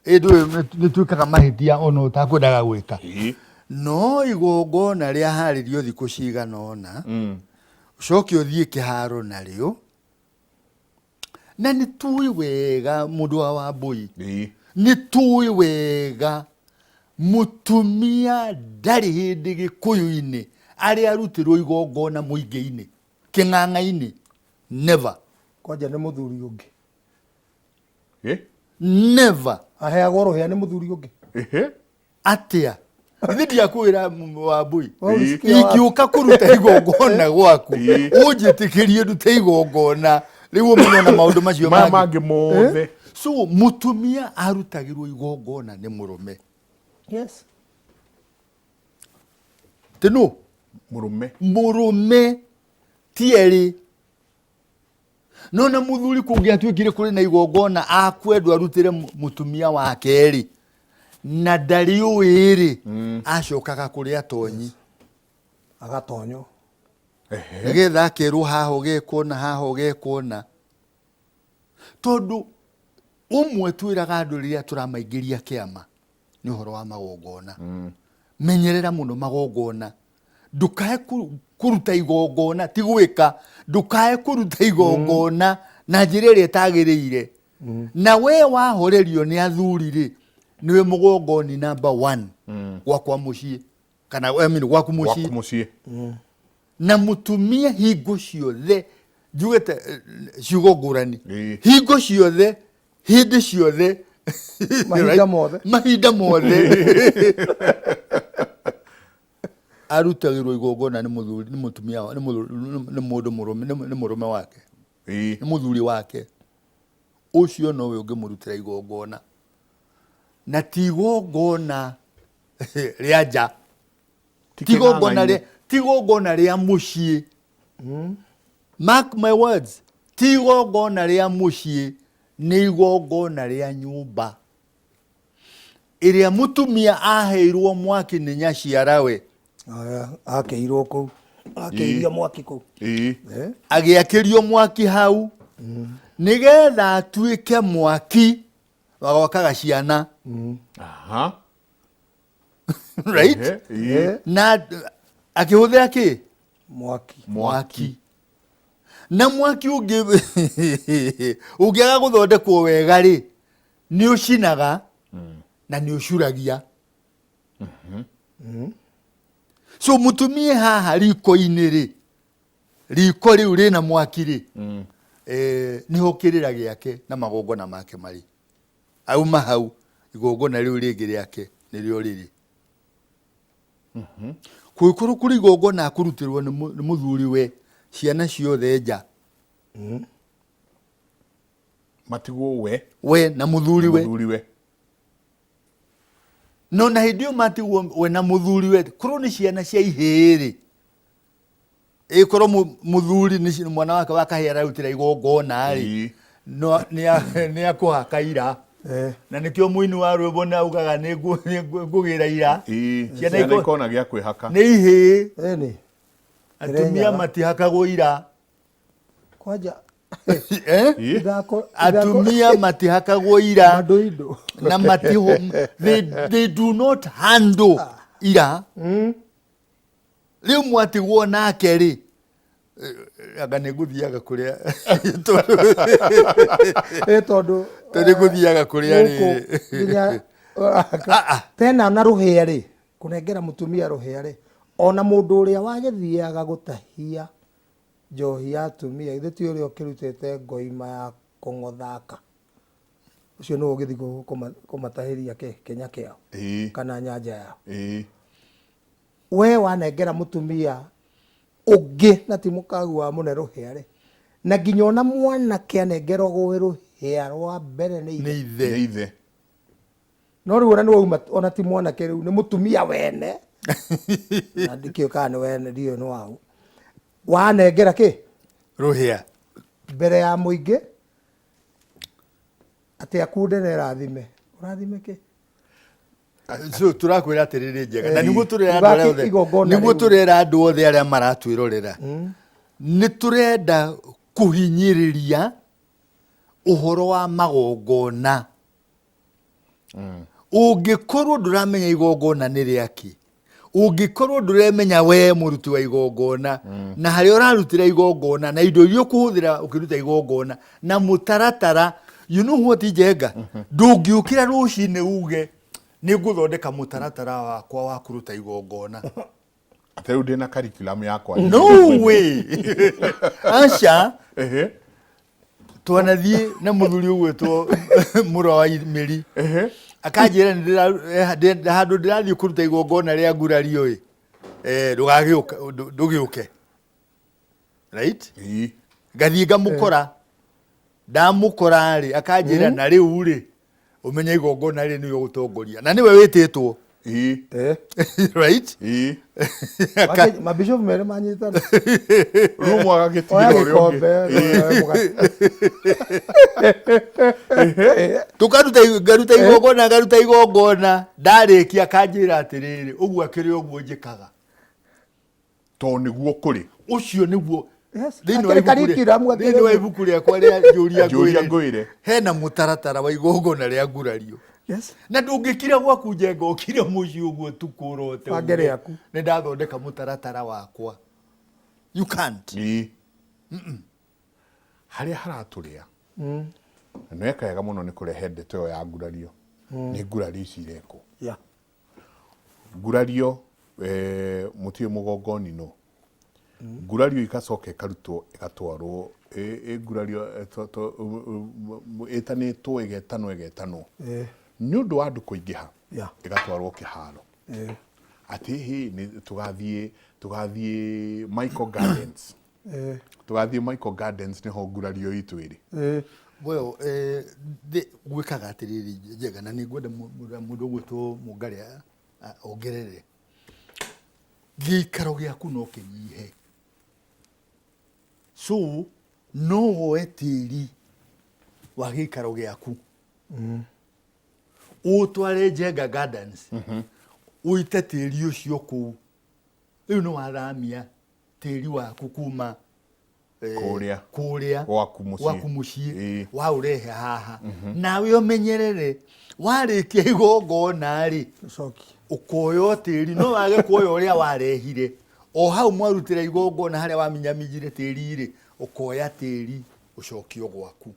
Ĩ ndũĩ nĩ twĩkaga mahĩtia ona ũtakwendaga gwĩka. No igongona rĩaharĩrio thikũ cigana ũna, ũcoke ũthiĩ kĩharo narĩo, na nĩ tũĩ wega mũndũ wa Wambũi, nĩ tũĩ wega mũtumia ndarĩ hĩndĩ Gĩkũyũ-inĩ arĩ arutĩrwo igongona mũingĩ-inĩ, kĩng'ang'a-inĩ, never.
Kwanja nĩ mũthuri ũngĩ.
Never.
Aheagwo rũhĩa nĩ mũthuri ũngĩ.
Atĩa? Ithe ndiakwĩra Wambũi,
Waũsikia wapi?
ingĩũka kũruta igongona gwaku, ũnjĩtĩkĩrie ndute igongona, rĩu ũmenye na maũndũ macio
maya mangĩ mothe.
So mũtumia arutagĩrwo igongona nĩ mũrũme.
Yes.
Tĩnũ?
Mũrũme.
Mũrũme ti erĩ. No na mũthuri kũngĩatuĩkire kũrĩ na igongona akwendwo arutĩre mũtumia wake rĩ, na ndarĩ ũĩ rĩ, acokaga kũrĩ atonyi.
Agatonywo.
Nĩgetha akerwo haha ũgekwo na haha ũgekwo na. Tondũ ũmwe twĩraga andũ rĩrĩa tũramaingĩria kĩama nĩ ũhoro wa magongona. Menyerera mũno magongona. Ndũkae kũruta igongona, ti gwĩka, ndũkae kũruta igongona na njĩra ĩrĩa ĩtagĩrĩire. Na we wahorerio nĩ athuri rĩ, nĩwe mũgongoni number 1 gwakwa mũciĩ, kana, I mean, gwaku mũciĩ.
Gwaku mũciĩ.
Na mũtumia hingo ciothe, njugĩte ciugo ngũrani, hingo ciothe, hĩndĩ ciothe,
mahinda mothe,
mahinda mothe arutagĩrwo igongona nĩ mũthuri, nĩ mũtumia, nĩ mũthuri, nĩ mũndũ mũrũme, nĩ mũrũme wake, nĩ mũthuri wake. Ũcio nowe ũngĩmũrutĩra igongona, na ti igongona rĩa nja, ti igongona rĩa, ti igongona rĩa mũciĩ. Mark my words, ti igongona rĩa mũciĩ, nĩ igongona rĩa nyũmba ĩrĩa mũtumia aheirwo mwaki nĩ nyaciarawe.
Akĩirwo kũu, akĩirio mwaki kũu.
Agĩakĩrio mwaki hau nĩgetha atuĩke mwaki wa gwakaga ciana. Right? Na akĩhũthĩra kĩ?
Mwaki.
Mwaki. Na mwaki ũngĩaga gũthondekwo wega rĩ, nĩ ũcinaga na nĩ ũcuragia. So mũtumia haha riko-inĩ rĩ, riko rĩu rĩna mwaki rĩ, nĩho kĩrĩra gĩake na magongona make marĩ. Auma hau, igongona rĩu rĩngĩ rĩake nĩrĩo rĩrĩ. Kũngĩkorwo kũrĩ igongona akũrutĩrwo nĩ mũthuri we, ciana ciothe nja.
Matigwo we.
We na mũthuri we.
Mũthuri we.
No na hĩndĩ ĩyo matigwo we na mũthuri we, korwo nĩ ciana cia ihĩĩ rĩ, ĩkorwo mũthuri nĩ mwana wake wa kahĩĩ ararutĩra igongona rĩ, no nĩ akũhaka ira. Na nĩkĩo mũini wa rwĩmbo nĩ augaga nĩ ngũgĩra ira.
Ciana ikona gĩa kwĩhaka.
Nĩ ihĩĩ.
Ĩni.
Atumia matihakagwo ira.
Kwanja.
Atumia matihakagwo ira. Na matiho they do not handle ira. Rĩu mwatigwo nake rĩ, anga nĩ ngũthiaga kũrĩa
tondũ
nĩ ngũthiaga kũrĩa rĩ
tena na rũhĩa rĩ, kũnengera mũtumia rũhĩa rĩ, ona mũndũ ũrĩa wagĩthiaga gũtahia njohi ya atumia, githĩ ti ũrĩa ũkĩrutĩte ngoima ya kũng'othaka, ũcio nĩwe ũgĩthiĩ kũmatahĩria kĩnya kĩao kana nyanja yao. We wanengera mũtumia ũngĩ na ti mũkagu wa mũne rũhĩa rĩ, na nginya ona mwanake anengerwo rũhĩa rwa mbere nĩ
ithe.
Nĩ ithe.
No rĩu ona nĩwauma, ona ti mwanake rĩu nĩ mũtumia wene. Na ndikĩũĩ kana nĩ wene, ndiũĩ nĩ waũ. Wanengera kĩ?
Rũhĩa.
Mbere ya mũingĩ atĩ akunde na ĩrathime. Ũrathime kĩ?
So tũrakwĩra atĩrĩrĩ Njega, na nĩguo tũrera andũ arĩa othe, nĩguo tũrera andũ othe arĩa maratwĩrorera, nĩ tũrenda kũhinyĩrĩria ũhoro wa magongona. Ũngĩkorwo ndũramenya igongona nĩ rĩakĩ, ũngĩkorwo ndũremenya we mũruti wa igongona na harĩa ũrarutĩra igongona na indo iria ũkũhũthĩra ũkĩruta igongona na mũtaratara, you know what Njenga, ndũngĩũkĩra rũcinĩ uge nĩ ngũthondeka mũtaratara wakwa wa kũruta igongona.
Atĩ rĩu ndĩna curriculum yakwa.
No way. Aca. Twanathiĩ na mũthuri ũgwĩtwo Mũro wa Mĩri. Akanjĩra handũ ndĩrathiĩ kũruta igongona rĩa ngurario ĩ, ndũgagĩũka, ndũgĩũke. Right? Ngathiĩ ngamũkora. Ndamũkora rĩ, akanjĩra na rĩu rĩ, ũmenye igongona rĩ nĩwe ũgũtongoria. Na nĩwe wĩtĩtwo. Right?
Mabishop merĩ manyitana.
Rĩu mwagagĩtigĩra ũrĩa ũngĩ.
Tũkaruta ngaruta igongona, ngaruta igongona, ndarĩkia akanjĩra atĩrĩrĩ, ũguo akĩrĩ ũguo njĩkaga.
Tondũ nĩguo kũrĩ.
Ũcio nĩguo. Thĩinĩ wa ibuku rĩakwa rĩa Njũria Ngwĩre, hena mũtaratara wa igongona rĩa ngurario. Na ndũngĩkira gwaku Njenga ũkire mũciĩ ũguo tukũ ũrote. Nĩ ndathondeka mũtaratara wakwa. You can't.
Harĩa haratũrĩa. Na nĩweka wega mũno nĩ kũrehe ndeto ĩyo ya ngurario. Nĩ ngurario ici irekwo. Ngurario mũtiũĩ mũgongoni nũ. Ngurario igacoka ĩkarutwo ĩgatwarwo ngurario ĩtanĩtwo ĩgetanwo ĩgetanwo. Nĩ ũndũ wa andũ kũingĩha ĩgatwarwo kĩharo. Atĩ hĩ nĩ tũgathiĩ Michael Gardens. Tũgathiĩ Michael Gardens nĩho ngurario itũ ĩrĩ.
Well, gwĩkaga atĩrĩrĩ Njega, na nĩ ngwenda mũndũ ũgwĩtwo Mũngarĩ ongerere. Gĩikaro gĩaku no kĩnyihe. So, no woe tĩri wa gĩikaro gĩaku. Ũtware Njenga Gardens. Ũite tĩri ũcio kũu. Rĩu nĩ wathamia tĩri waku kuma
Kũrĩa.
kũrĩa
Gwaku mũciĩ.
Gwaku mũciĩ. Waũrehe haha. Nawe ũmenyerere warĩkia igongona rĩ, ũkoya tĩri, no wage kuoya ũrĩa warehire. O hau mwarutĩra igongona harĩa waminyaminyire tĩri rĩ, ũkoya tĩri ũcokio gwaku.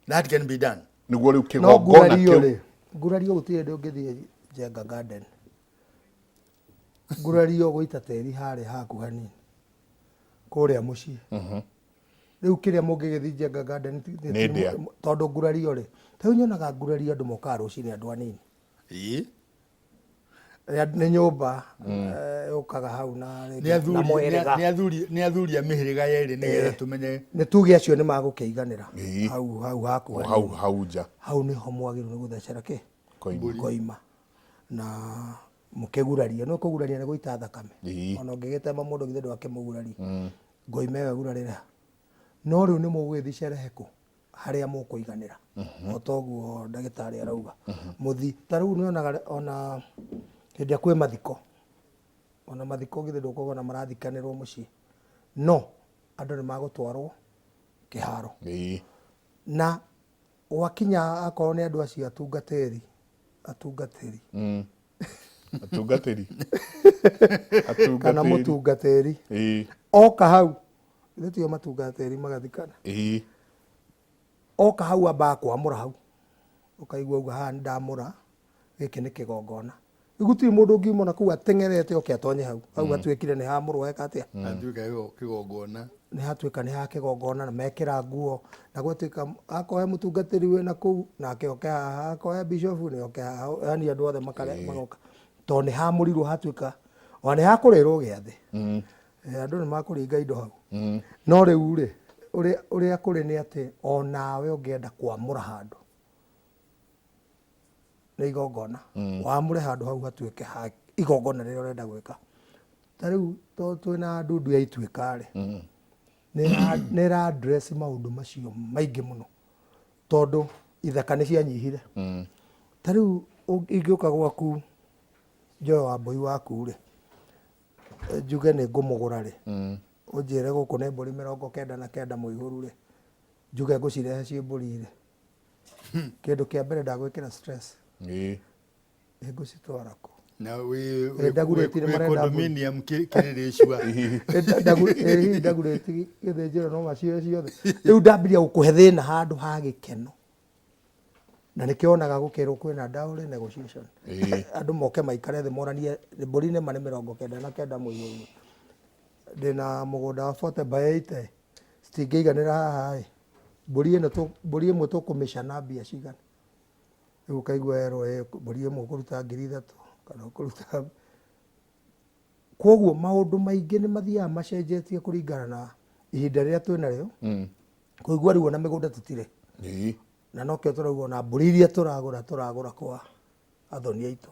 That can be done.
Nĩguo rĩu kĩgongona kĩu.
Ngurario gũtirĩ hĩndĩ ũngĩthiĩ Njenga Garden. Ngurario gũita tĩri harĩa haku hanini kũrĩa mũciĩ. Rĩu kĩrĩa mũngĩgĩthiĩ Njenga Garden tondũ ngurario rĩ, ta rĩu nyonaga ngurario andũ mokaga rũcinĩ andũ anini. Nĩ nyũmba yũkaga hau na mũhĩrĩga.
Nĩ athuri a mĩhĩrĩga yerĩ nĩgetha tũmenye.
Nĩ tuge acio nĩ magũkĩiganĩra hau hau haku
hanini. Hau nja.
Hau nĩho mwagĩrĩirwo nĩ gũthecera kĩ? Koima. Na mũkĩgurario, nĩ kũguraria nĩ gũita thakame. Ona ũngĩgĩtema mũndũ githĩ ndwakĩmũguraria. Ngoima ĩyo ĩgurarĩra. No rĩu nĩ mũgũgĩthiĩ cerehe kũ? Harĩa mũkũiganĩra. O ta ũguo ndagĩtarĩ arauga. Mũthi, ta rĩu nĩ onaga ona hĩndĩ ĩrĩa kwĩ mathiko, ona mathiko githĩ ndũkuona marathikanĩrwo mũciĩ, no andũ nĩ magũtwarwo kĩharo. Na gwakinya akorwo nĩ andũ acio atungatĩri, atungatĩri.
Atungatĩri.
Kana mũtungatĩri. Oka hau, githĩ tio matungatĩri magathikana. Oka hau ambaga kwamũra hau. Ũkaigua auga haha nĩ ndamũra, gĩkĩ nĩ kĩgongona. Rĩu gũtirĩ mũndũ ũngiuma na kũu ateng'erete oke atonye hau. Hau hatuĩkire nĩ hamũrwo eka atĩa?
Hatuĩka kĩgongona.
Nĩ hatuĩka nĩ ha kĩgongona na mekĩra nguo na gwatuĩka akorwo he mũtungatĩri wĩna kũu nake oke haha, akorwo he bishofu nĩ oke haha, yani andũ othe magoka. Tondũ nĩ hamũrirwo hatuĩka ona nĩ hakũrĩrwo gĩathĩ. Andũ nĩ makũringa indo hau. No rĩu rĩ, ũrĩa kũrĩ nĩ atĩ onawe ũngĩenda kwamũra handũ nĩ igongona, wamũre handũ hau hatuĩke ha igongona rĩrĩa ũrenda gwĩka. Ta rĩu tondũ twĩna ndundu ya Ituĩka rĩ, nĩ ĩra address maũndũ macio maingĩ mũno, tondũ ithaka nĩ cianyihire. Ta rĩu ingĩũka gwaku njoe wambũi waku rĩ, njuge nĩ ngũmũgũra rĩ, ũnjĩre gũkũ nĩ mbũri 99 mũihũru rĩ, njuge ngũcirehe ciĩ mbũri rĩ, kĩndũ kĩa mbere ndagwĩkĩra stress. Ĩ ngũcitwara kũ?
Na wĩ Ndagurĩti nĩ marenda mbũri. Condominium kĩrĩrĩcua.
Hihi ndagurĩti gĩthĩnjĩro no macioe ciothe. Rĩu ndambirie gũkũhe thĩna handũ ha gĩkeno. Na nĩkĩo wonaga gũkĩrwo kwĩna dowry negotiation. Andũ moke maikare thĩ moranie mbũri nĩma nĩ 99 mũihũru. Ndĩna mũgũnda wa 40 by 80 citingĩiganĩra haha ĩ. Mbũri ĩno mbũri ĩmwe tũkũmĩcana mbia cigana? Rĩu ũkaigua werwo ĩ mbũri ĩmwe ũkũruta 3000 kana ũkũruta. Koguo maũndũ maingĩ nĩ mathiaga macenjetie kũringana na ihinda rĩrĩa twĩnarĩo. Kũigua rĩu ona mĩgũnda tũtirĩ. Na nokĩo tũrauga ona mbũri iria tũragũra tũragũra kwa athoni aitũ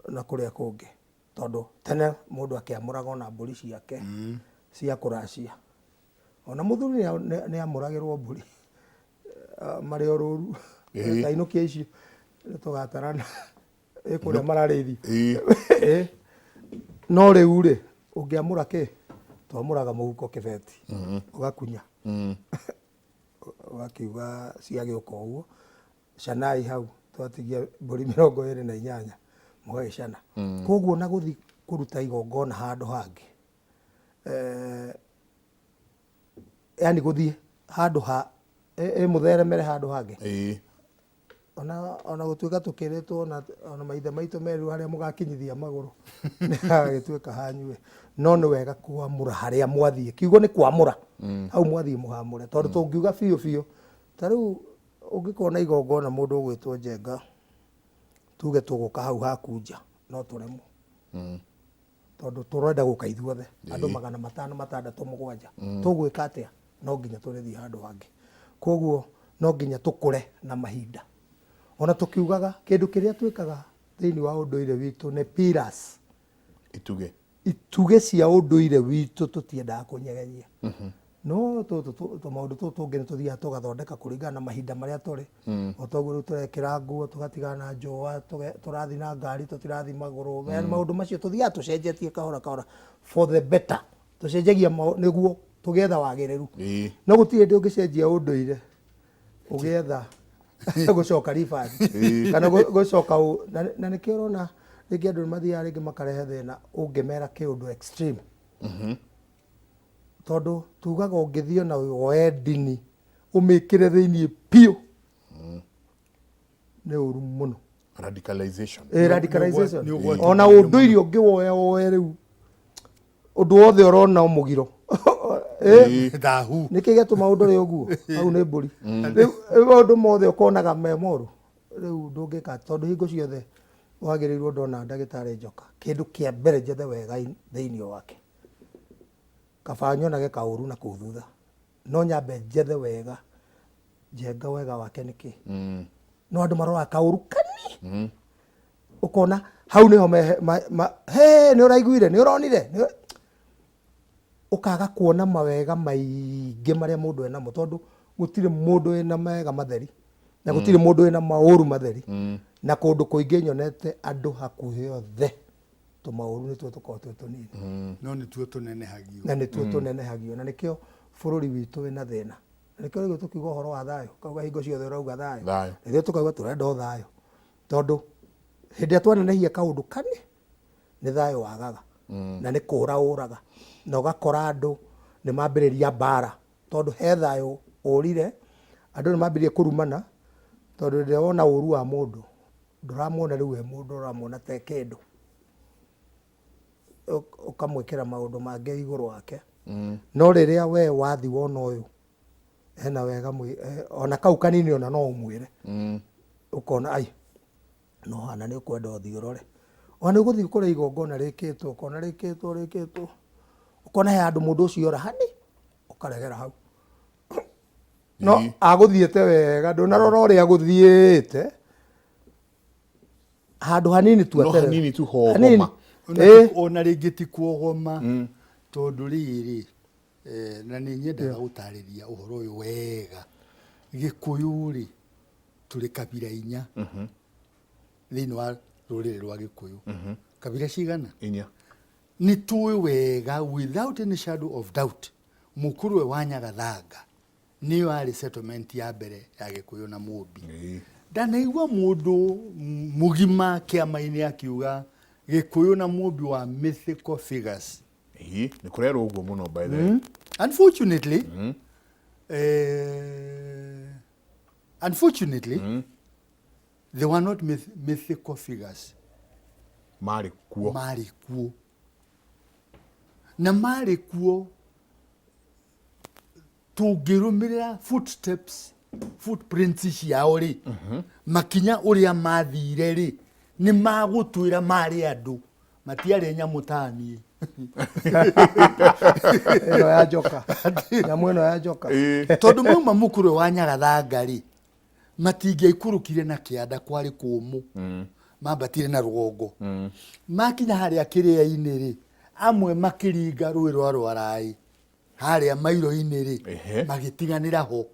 na kũrĩa kũngĩ. Tondũ tene mũndũ akĩamũraga ona mbũri ciake cia kũracia. Ona mũthuri nĩ amũragĩrwo mbũri marĩ o rũru. Ta inũkia icio tũgatarana ĩ kũrĩa mararĩithia. No rĩu rĩ, ũngĩamũra kĩ? Twamũraga mũhuko kĩbeti, ũgakunya. Ũgakiuga ciagĩũka ũguo, canai hau, twatigia mbũri 28, mũgagĩcana. Koguo ona gũthiĩ kũruta igongona handũ hangĩ, yani gũthiĩ handũ ha, ĩ mũtheremere handũ hangĩ. Ona gũtuĩka tũkĩrĩtwo ona maithe maitũ merirwo harĩa mũgakinyithia magũrũ nĩ hagagĩtuĩka hanyu ĩ. No nĩ wega kwamũra harĩa mwathiĩ. Kiugo nĩ kwamũra. Hau mwathiĩ mũhamũre. Tondũ tũngiuga biũ biũ, ta rĩu ũngĩkorwo na igongona mũndũ ũgwĩtwo Njenga, tuge tũgũka hau haku nja, no tũremwo. Tondũ tũrenda gũka ithuothe, andũ 500, 6, 7. Tũgwĩka atĩa? No nginya tũrĩthiĩ handũ hangĩ. Koguo no nginya tũkũre na mahinda. Ona tũkiugaga kĩndũ kĩrĩa twĩkaga thĩinĩ wa ũndũire witũ nĩ pillars.
Itugĩ.
Itugĩ cia ũndũire witũ tũtiendaga kũnyegenyia. No tũtũ tũmaũndũ tũtũ tũngĩ nĩ tũthiaga tũgathondeka kũringana na mahinda marĩa tũrĩ. O toguo rĩu tũrekĩra nguo tũgatigana na njũa, tũrathiĩ na ngari tũtirathiĩ magũrũ. Yaani maũndũ macio tũthiaga tũcenjetie kahora kahora for the better. Tũcenjagia nĩguo tũgĩetha wagĩrĩru. No gũtirĩ hĩndĩ ũngĩcenjia ũndũire ũgĩetha gũcoka reverse. Kana gũcoka na nĩkĩo ũrona rĩngĩ andũ nĩ mathiaga rĩngĩ makarehe thĩna ũngĩmera kĩũndũ extreme. Tondũ tugaga ũngĩthiĩ ona woe ndini ũmĩkĩre thĩiniĩ biũ nĩ ũru mũno.
Radicalization.
Radicalization. Nĩ ũgwati Ona mũnene ũndũire ũngĩwoya woe rĩu ũndũ wothe ũrona mũgiro.
Thahu.
Nĩkĩ gĩatũma ũndũ ũrĩ ũguo? Hau nĩ mbũri. Rĩu maũndũ mothe ũkonaga me moru. Rĩu ndũngĩka tondũ hingo ciothe wagĩrĩirwo ndona ndagĩtarĩ Njoka. Kĩndũ kĩa mbere njethe wega thĩiniĩ wake. Kaba nyonage kaũru na kũu thutha. No nyambe njethe wega, Njenga wega wake nĩ kĩ? No andũ maroraga kaũru kani. Ũkona hau nĩho me, ma, ma, he, nĩ ũraiguire, nĩ ũronire, nĩ ũkaga kuona mawega maingĩ marĩa mũndũ enamo, tondũ Gũtirĩ mũndũ wĩna mega matheri na gũtirĩ mũndũ wĩna maũru matheri. Na kũndũ kũingĩ nyonete andũ hakuhĩ othe tũmaũru nĩtuo tũkoragwo twĩ tũnini.
No nĩtuo tũnenehagio.
Na nĩtuo tũnenehagio, na nĩkĩo bũrũri witũ wĩna thĩna. Na nĩkĩo rĩu tũkiuga ũhoro wa thayũ, ũkauga hingo ciothe ũrauga thayũ.
Thayũ.
Ithuĩ tũkauga tũrenda o thayũ, tondũ hĩndĩ ĩrĩa twanenehia kaũndũ kani nĩ thayũ wagaga. Na nĩ kũra ũraga, na ũgakora andũ nĩ mambĩrĩria mbara, tondũ he thayũ ũrire, andũ nĩ mambĩrĩria kũrumana, tondũ rĩrĩa wona ũru wa mũndũ ndũramuona rĩu e mũndũ, ũramuona ta kĩndũ, ũkamwĩkĩra maũndũ mangĩ igũrũ wake. No rĩrĩa we wathi wona ũyũ hena wega ona kau kanini ona no ũmwĩre, ũkona ai no hana nĩ ũkwenda ũthiĩ ũrore, ona nĩ ũgũthiĩ kũrĩa igongona rĩkĩtwo, ũkona rĩkĩtwo rĩkĩtwo, ũkona he handũ mũndũ ũcio ora hani, ũkaregera hau. No agũthiĩte wega, ndũnarora ũrĩa agũthiĩte, handũ hanini tu.
No
aterera.
Hanini tu hogoma.
Hanini.
Ona rĩngĩ ti kuogoma, tondũ rĩrĩ na nĩ nyendaga gũtarĩria ũhoro ũyũ wega. Gĩkũyũ rĩ, tũrĩ kabira inya thĩinĩ wa rũrĩrĩ rwa Gĩkũyũ. Kabira cigana?
Inya.
Nĩ tũĩ wega without any shadow of doubt Mũkũrwe wa Nyagathanga nĩyo yarĩ settlement ya mbere ya Gĩkũyũ na Mũmbi. Ndanaigua mũndũ mũgima kĩama-inĩ akiuga Gĩkũyũ na Mũmbi wa mythical figures.
Nĩ kũrerwo ũguo mũno, by the way.
Unfortunately, they were not mythical figures.
Marĩ kuo.
Marĩ kuo, na marĩ kuo tũngĩrũmĩrĩra footsteps, footprints ciao rĩ, makinya ũrĩa mathire rĩ, nĩ magũtwĩra marĩ andũ, matiarĩ nyamũ ta niĩ.
Ĩno ya njoka, nyamũ ĩno ya njoka.
Tondũ mauma Mũkũrwe wa Nyagathanga rĩ, matingĩaikũrũkire na kĩanda, kwarĩ kũmũ, mambatire na rũgongo. Makinya harĩa kĩrĩa-inĩ rĩ, amwe makĩringa rũĩ rwa Rwaraĩ harĩa mairo-inĩ rĩ, magĩtiganĩra ho,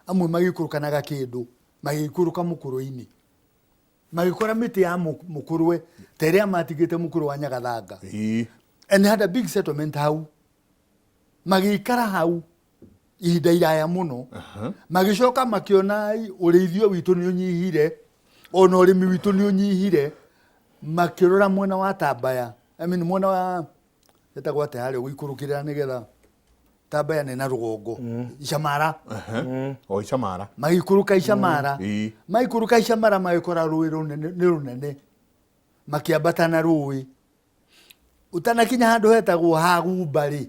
amwe magĩikũrũka na gakĩndũ, magĩikũrũka mũkũrwe-inĩ, magĩkora mĩtĩ ya mũkũrwe ta ĩrĩa matigĩte Mũkũrwe wa Nyagathanga. And they had a big settlement hau, magĩikara hau ihinda iraya mũno. Magĩcoka makĩona ai, ũrĩithio witũ nĩ ũnyihire, ona ũrĩmi witũ nĩ ũnyihire. Makĩrora mwena wa Tambaya, I mean, mwena wa ĩtagwo atĩa harĩa gũikũrũkĩrĩra nĩgetha Tambaya nĩ na rũgongo, Icamara.
O Icamara.
Magĩikũrũka Icamara. Maikũrũka Icamara magĩkora rũĩ rũnene, nĩ rũnene, makĩambata na rũĩ ũtanakinya handũ hetagwo Hagumba rĩ,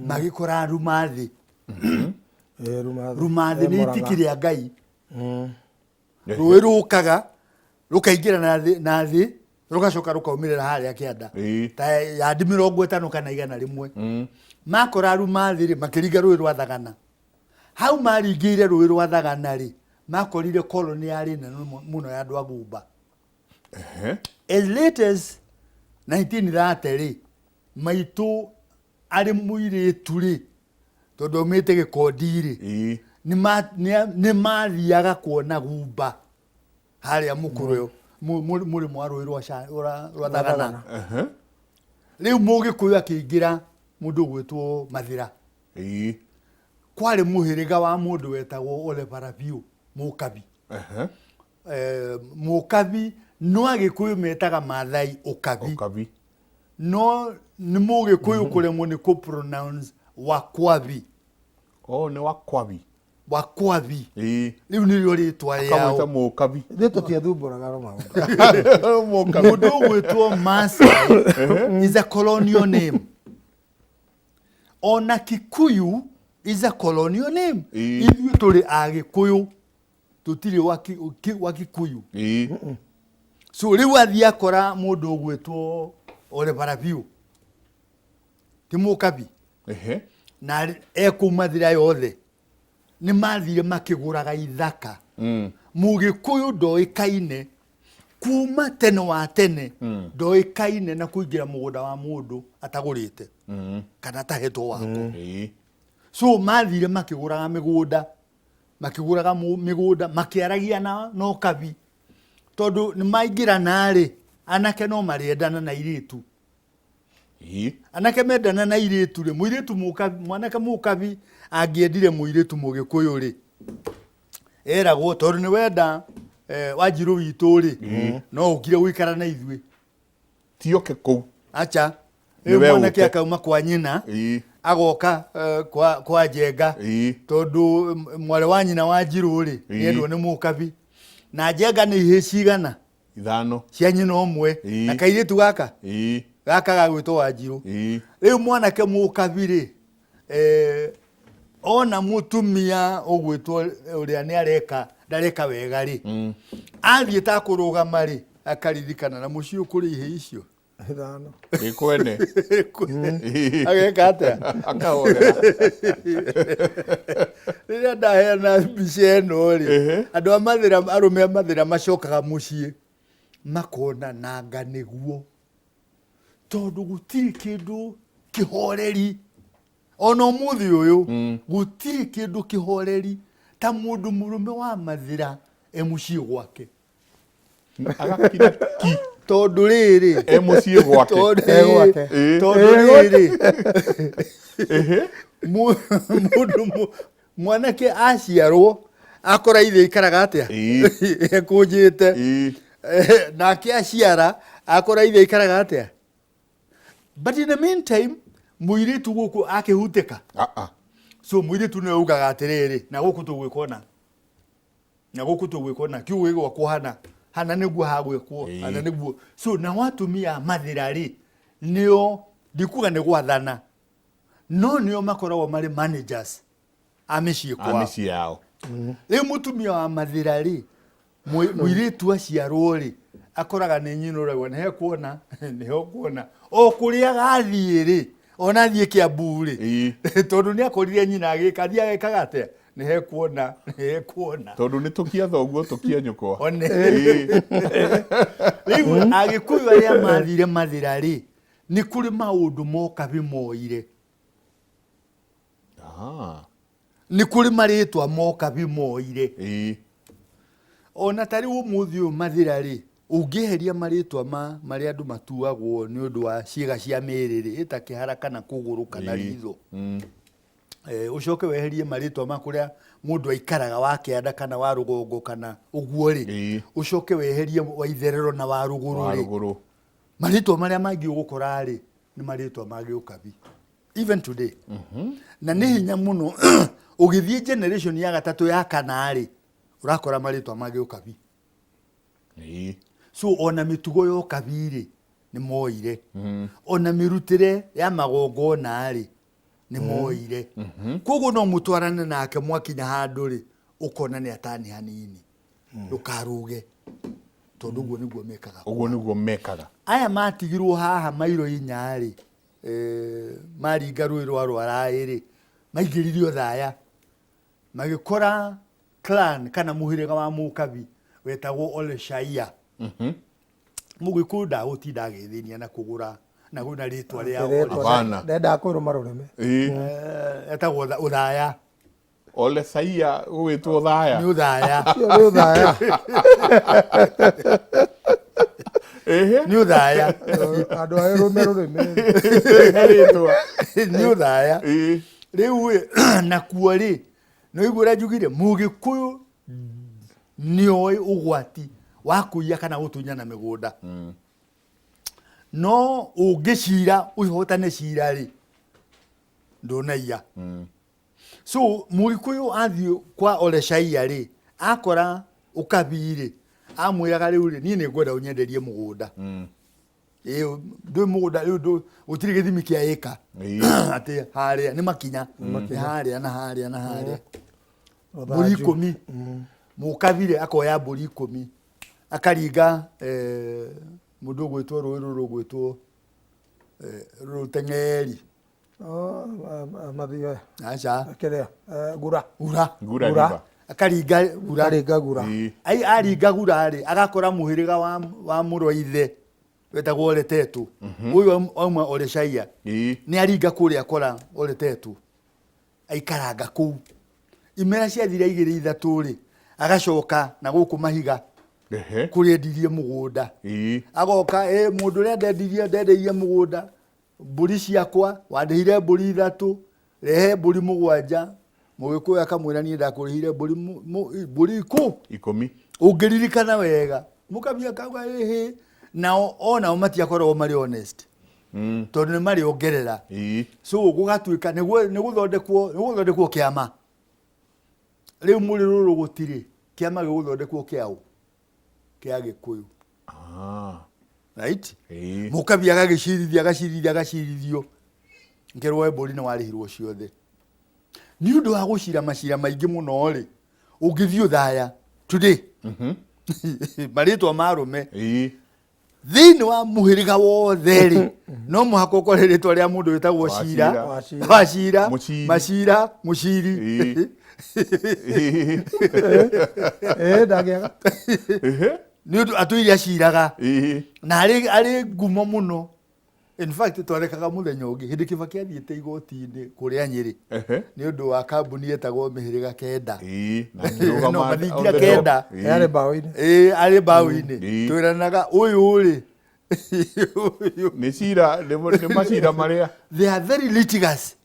magĩkora Rumathĩ.
Rumathĩ.
Rumathĩ nĩ
Mũrang'a.
itiki rĩa Ngai. Rũĩ rũkaga rũkaingĩra na thĩ, na thĩ rũgacoka rũkaumĩrĩra harĩa kĩanda, ta yandi 50 kana 100. Makora Rumathĩ rĩ, makĩringa rũĩ rwa Thagana. Hau maringĩire rũĩ rwa Thagana rĩ, makorire koloni yarĩ nene mũno ya andũ a Gumba. As late as 1930 rĩ, maitũ arĩ mũirĩtu rĩ, tondũ aumĩte Gĩkondi rĩ, nĩ mathiaga kuona Gumba harĩa mũkũrwe mũrĩmo wa rũĩ rwa Thagana. Rĩu Mũgĩkũyũ akĩingĩra mũndũ ũgwĩtwo Mathĩra. Kwarĩ mũhĩrĩga wa mũndũ wetagwo Ole Parabiũ Mũkabi. Mũkabi, no Agĩkũyũ metaga Maathai Ũkabi.
Ũkabi.
No nĩ Mũgĩkũyũ kũremwo nĩ kũ pronounce Wakwabi.
Oh, nĩ Wakwabi.
Wakwabi. Rĩu nĩrĩo rĩtwa
akamwĩta
rĩao.
Mũkabi.
Ithuĩ tũtiethumbũraga na maũndũ.
Mũkabi.
Mũndũ ũgwĩtwo Maasai is a colonial name. Ona Kikuyu is a colonial name. Ithuĩ tũrĩ Agĩkũyũ, tũtirĩ wa Kikuyu. So rĩu athiĩ akora mũndũ ũgwĩtwo Ole Parabiũ, ti Mũkabi, na ekũu Mathira yothe nĩ mathire makĩgũraga ithaka. Mũgĩkũyũ ndoĩkaine kuma tene wa tene, ndoĩkaine na kũingĩra mũgũnda wa mũndũ atagũrĩte kana atahetwo wako. So mathire makĩgũraga mĩgũnda. Makĩgũraga mĩgũnda, makĩaragia na ũkabi, tondũ nĩ maingĩrana rĩ, anake no marĩendana na airĩtu. Anake mendana na airĩtu rĩ, mũirĩtu mũkabi, mwanake mũkabi angĩendire mũirĩtu mũgĩkũyũ rĩ, eragwo tondũ nĩ wenda Wanjirũ witũ rĩ, no ũkire gũikara na ithuĩ.
Tioke kũu.
Acha. Rĩu mwanake ũke. Akauma kwa nyina, agoka kwa Njenga, tondũ mwarĩ wa nyina wa Njirũ rĩ, nĩendwo nĩ mũkabi. Na Njenga nĩ ihĩ cigana?
5.
Cia nyina ũmwe. Na kairĩtu gaka, gaka gagwĩtwo Wanjirũ. Rĩu mwanake mũkabi rĩ, ona mũtumia ũgwĩtwo ũrĩa nĩ areka ndareka wega rĩ, athiĩ ta kũrũgama rĩ, akaririkana na mũciĩ ũkũrĩ ihĩ icio
5.
Ĩ kwene.
Ageka atĩa?
Akahorera.
Rĩrĩa ndaheana mbica ĩno rĩ, andũ a Mathĩra, arũme a Mathĩra macokaga mũciĩ makona nanga nĩguo, tondũ gũtirĩ kĩndũ kĩhoreri ona ũmũthĩ ũyũ, gũtirĩ kĩndũ kĩhoreri ta mũndũ mũrũme wa Mathĩra e mũciĩ gwake.
Agakira ki.
Tondũ rĩrĩ,
E mũciĩ gwake.
Tondũ
E gwake.
Tondũ rĩrĩ, mũndũ mwanake aciarwo akora ithe aikaraga atĩa? Ekũnjĩte. Nake aciara akora ithe aikaraga atĩa? But in the meantime, mũirĩtu gũkũ akĩhutĩka.
Ah, ah.
So mũirĩtu nĩwe ugaga atĩrĩrĩ, na gũkũ tũgwĩkwo na gũkũ tũgwĩkwo na kiugo gĩgwakwo hana hana nĩguo hagwĩkwo. Hana nĩguo. So nao atumia a Mathĩra rĩ, nĩo ndikuga nĩ gwathana, no nĩo makoragwo marĩ managers a mĩciĩ
a
kwao.
Mĩciĩ yao.
Rĩu mũtumia wa Mathĩra rĩ, mũirĩtu aciarwo rĩ, akoraga nĩ nyina ũragwo nĩhe kuona nĩho kuona o kũrĩa agathiĩ rĩ, ona athiĩ Kĩambu rĩ, tondũ nĩ akorire nyina agĩka, athiĩ agekaga atĩa? Nĩhe kuona, nĩhe kuona.
Tondũ nĩ tũkia thoguo tũkia nyũkwa.
One. Rĩu Agĩkũyũ arĩa mathire Mathĩra rĩ, nĩ kũrĩ maũndũ moka bimoire. Nĩ kũrĩ marĩtwa moka bimoire. Ona ta rĩu ũmũthĩ ũyũ Mathĩra rĩ, ũngĩeheria marĩtwa ma marĩa andũ matuagwo nĩ ũndũ wa ciĩga cia mĩĩrĩ rĩ, ta kĩhara kana kũgũrũ kana ritho, ũcoke weherie marĩtwa ma kũrĩa mũndũ aikaraga, wa kĩanda kana wa rũgongo kana ũguo rĩ, ũcoke weherie wa itherero na wa rũgũrũ
wa
rĩ,
rũgũrũ,
marĩtwa marĩa mangĩ ũgũkora rĩ, nĩ marĩtwa ma gĩũkabi even today. Na nĩ hinya mũno ũgĩthiĩ generation ya gatatũ ya kana rĩ, ũrakora marĩtwa ma gĩũkabi. So ona mĩtugo ya ũkabi rĩ, nĩ moire. Ona mĩrutĩre ya magongona rĩ, nĩ moire. Koguo no mũtwarane nake, mwakinya handũ rĩ, ũkona nĩ atani hanini, ndũkarũge, tondũ ũguo nĩguo mekaga.
Ũguo nĩguo mekaga.
Aya matigirwo haha mairo 4 rĩ, maringa rũĩ rwa Rwaraĩ rĩ, maingĩririo Thaya, magĩkora clan kana mũhĩrĩga wa mũkabi wetagwo Ole Shaia. Mũgĩkũyũ ndagũtinda agĩthĩnia na kũgũra na rĩtwa rĩa Ole.
Hapana.
Ndendaga kwĩrũma rũrĩmĩ.
Etagwo Ũthaya.
Ole Saia gũgĩtwo Thaya.
Nĩ Ũthaya.
Ũcio nĩ Ũthaya.
Nĩ Ũthaya.
Andũ a rũme rũrĩmĩ.
Rĩtwa.
Nĩ Ũthaya. Rĩu ĩ, nakuo rĩ, nĩ ũigua ũrĩa njugire, mũgĩkũyũ nĩoĩ ũgwati wa kũiya kana gũtunyana mĩgũnda. No ũngĩcira ũhotane cira rĩ, ndũnaiya. So mũgĩkũyũ athiĩ kwa Ole Shaia rĩ, akora ũkabi rĩ, amwĩraga rĩu rĩ, niĩ nĩ ngwenda ũnyenderie mũgũnda. Ĩĩ, ndũĩ mũgũnda rĩu gũtirĩ gĩthimi kĩa ĩka. Atĩ harĩa nĩ makinya, nĩ harĩa na harĩa na harĩa. Mbũri 10. Mũkabire akoya mbũri 10, akaringa, mũndũ ũgwĩtwo rũĩ rũrũ rũgwĩtwo, rũteng'eri.
Mathioya.
Aca.
Kĩrĩa, Gura.
Gura.
Gura
Gura.
River.
Akaringa Gura.
Akaringa Gura.
Ai, aringa Gura rĩ, agakora mũhĩrĩga wa mũrũ wa ithe wetagwo Ole Tetu. Ũyũ auma Ole Shaia. Nĩ aringa kũrĩa akora Ole Tetu. Aikaranga kũu. Imera ciathira igĩrĩ ithatũ rĩ, agacoka na gũkũ mahiga kũrĩa endirie mũgũnda. Agoka, ĩ mũndũ ũrĩa ndendirie ndendeirie mũgũnda, mbũri ciakwa, wandĩhire mbũri ithatũ, rehe mbũri mũgwanja. Mũgĩkũyũ akamwĩra niĩ ndakũrĩhire mbũri mbũri
ikũmi.
Ũngĩririkana wega mũkabia akauga ĩhĩ, nao onao matiakoragwo marĩ honest tondũ nĩ marĩongerera. So gũgatuĩka nĩguo nĩ gũthondekwo kĩama. Rĩu mũrĩ rũrũ gũtirĩ kĩama gĩgũthondekwo kĩaũ kĩa Gĩkũyũ. Right? Mũkabia agagĩcirithia agacirithia agacirithio, ngerwo we mbũri nĩ warĩhirwo ciothe. Nĩ ũndũ wa gũcira macira maingĩ mũno rĩ, ũngĩthiĩ ũthaya today marĩtwa ma arũme thĩinĩ wa mũhĩrĩga wothe rĩ, no mũhaka ũkore rĩtwa rĩa mũndũ wĩtagwo Cira,
Wachira.
Wachira,
Mũciri.
Macira, Mũciri.
Ndangĩaga.
Nĩ ũndũ atũire aciraga na arĩ ngumo mũno. In fact, twarekaga mũthenya ũngĩ hĩndĩ Kĩbaki athiĩte igoti-inĩ kũrĩa Nyĩrĩ nĩ ũndũ wa kambuni yetagwo Mĩhĩrĩga Kenda.
Na akĩrũgama
No, mathingira
on the top.
kenda.
Yarĩ mbaũ-inĩ.
Ĩĩ, arĩ mbaũ-inĩ. Twĩranaga ũyũ rĩ, ũyũ
Nĩ cira, nĩ macira marĩa.
They are very litigious,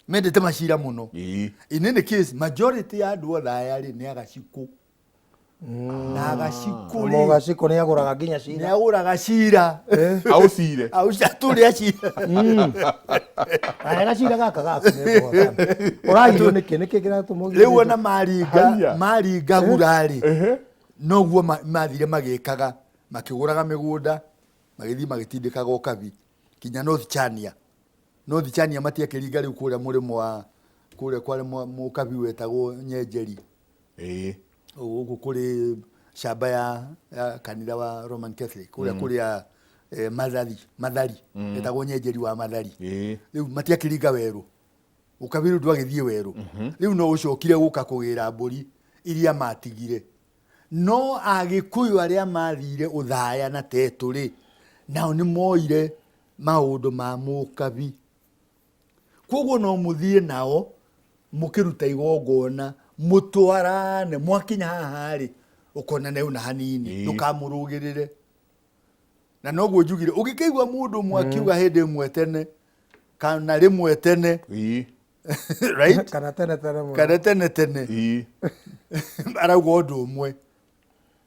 mendete macira mũno. In any case, majority ya andũ othe aya rĩ, nĩ agacikũ na agacikũ rĩ,
Mũgacikũ nĩ agũraga nginya
nĩ
cira.
agũraga cira.
Aucire.
Atũrĩa cira.
Aya gacira gaka gaku nĩ ngũhotana. Ũragirio nĩkĩ? Nĩkĩ kĩratũma ũgirio?
Rĩu ona maringa
Haiya.
maringa gurarĩ, noguo mathire magĩkaga, makĩgũraga mĩgũnda, magĩthiĩ magĩtindĩkaga ũkabi kinya North Chania. North Chania matiakĩringa rĩu kũrĩa mũrĩmo wa kũrĩa kwarĩ mũkabi wetagwo Nyenjeri, gũkũ kũrĩ camba ya kanitha wa Roman Catholic, kũrĩa kũrĩa Mathari, Mathari etagwo Nyenjeri wa Mathari. Rĩu matiakĩringa werũ, ũkabi rĩu ndwagĩthiĩ werũ. Rĩu no ũcokire gũka kũgĩra mbũri iria matigire. No Agĩkũyũ arĩa mathire ũthaya na tetũ rĩ, nao nĩ moire maũndũ ma mũkabi, koguo no mũthiĩ nao mũkĩruta igongona, mũtwarane, mwakinya haha rĩ, ũkona nĩ una hanini, ndũkamũrũgĩrĩre. Na noguo njugire, ũngĩkĩigua mũndũ ũmwe akiuga hĩndĩ ĩmwe tene kana rĩmwe tene, right,
Kana tene tene mũno.
Kana tene tene, arauga ũndũ ũmwe.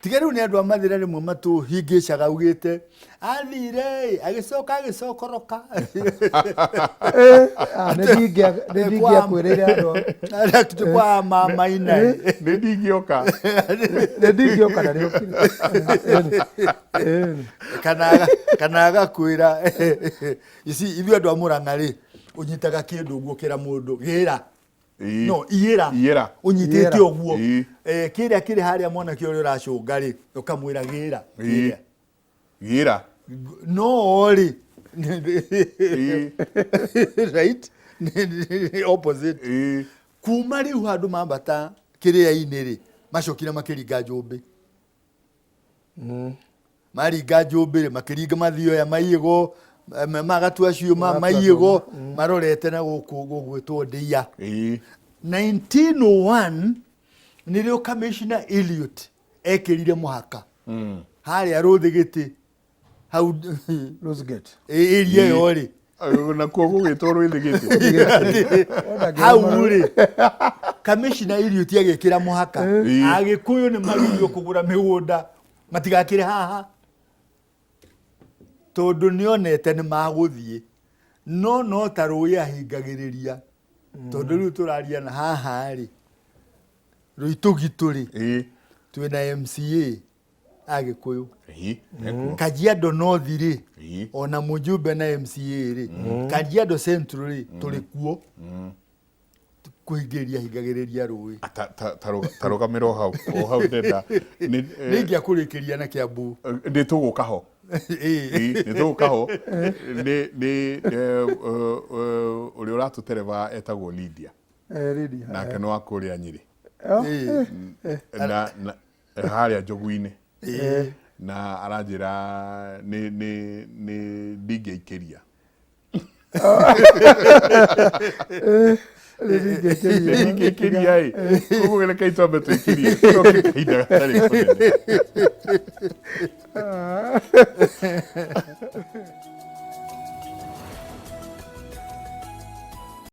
Tiga rĩu nĩ andũ a Mathĩra rĩmwe matũhingĩcaga, augĩte athire agĩcoka agĩcokoroka.
Nĩ ndingĩakwĩrĩire andũ.
Atĩ kwa mamaina.
Nĩ ndingĩoka.
Nĩ ndingĩoka na rĩũkire.
Kana agakwĩra ici, ithuĩ andũ a Mũrang'a rĩ, ũnyitaga kĩndũ ũguo ũkĩra mũndũ gĩra. No iyĩra.
Iyĩra.
Ũnyitĩte
Iyĩra.
ũguo. Kĩrĩa kĩrĩ harĩa mwanake ũrĩa ũracũnga rĩ, ũkamwĩra gĩra. Kĩrĩa.
Gĩra.
No rĩ, right, nĩ opposite. Kuma rĩu handũ mambata kĩrĩa-inĩ rĩ, macokire makĩringa njũmbĩ. Maringa njũmbĩ rĩ, makĩringa mathioya maiĩgo, magatua ciũma.
Magatua.
Maiĩgo marorete na gũkũ gũgwĩtwo Ndĩia. 1901 nĩrĩo Commissioner Elliot ekĩrire mũhaka harĩa Rũthĩgĩtĩ hau.
Rosegate.
Ĩria ĩyo rĩ.
Nakuo gũgĩtwo Rwĩthĩgĩtĩ.
Hau rĩ, Commissioner Elliot agĩkĩra mũhaka, Agĩkũyũ nĩ magirio kũgũra mĩgũnda, matigakĩre haha, tondũ nĩonete nĩ magũthiĩ no ta rũĩ ahingagĩrĩria, tondũ rĩu tũraria na haha rĩ, Rũitũgitũ rĩ, twĩna MCA Agĩkũyũ.
Nĩkuo.
Kajiado North rĩ, ona mũjumbe na MCA rĩ, Kajiado Central rĩ, tũrĩ kuo kũhingĩrĩria hingagĩrĩria rũĩ.
Ta rũgamĩra o hau, o hau ndenda
nĩ ingĩakũrĩkĩria na Kiambu.
Nĩ tũgũka ho. Nĩ tũgũka ho. Nĩ ũrĩa ũratũtereba etagwo Lydia.
Lydia.
Nake nĩ wa kũrĩa Nyĩrĩ.
Oh,
na harĩa Njogu-inĩ, na aranjĩra nĩ ndingĩikĩria. Ningĩkĩria ĩ, koguo rekei twambe twĩkirie, tũcoke kahinda gatarĩ kũnene.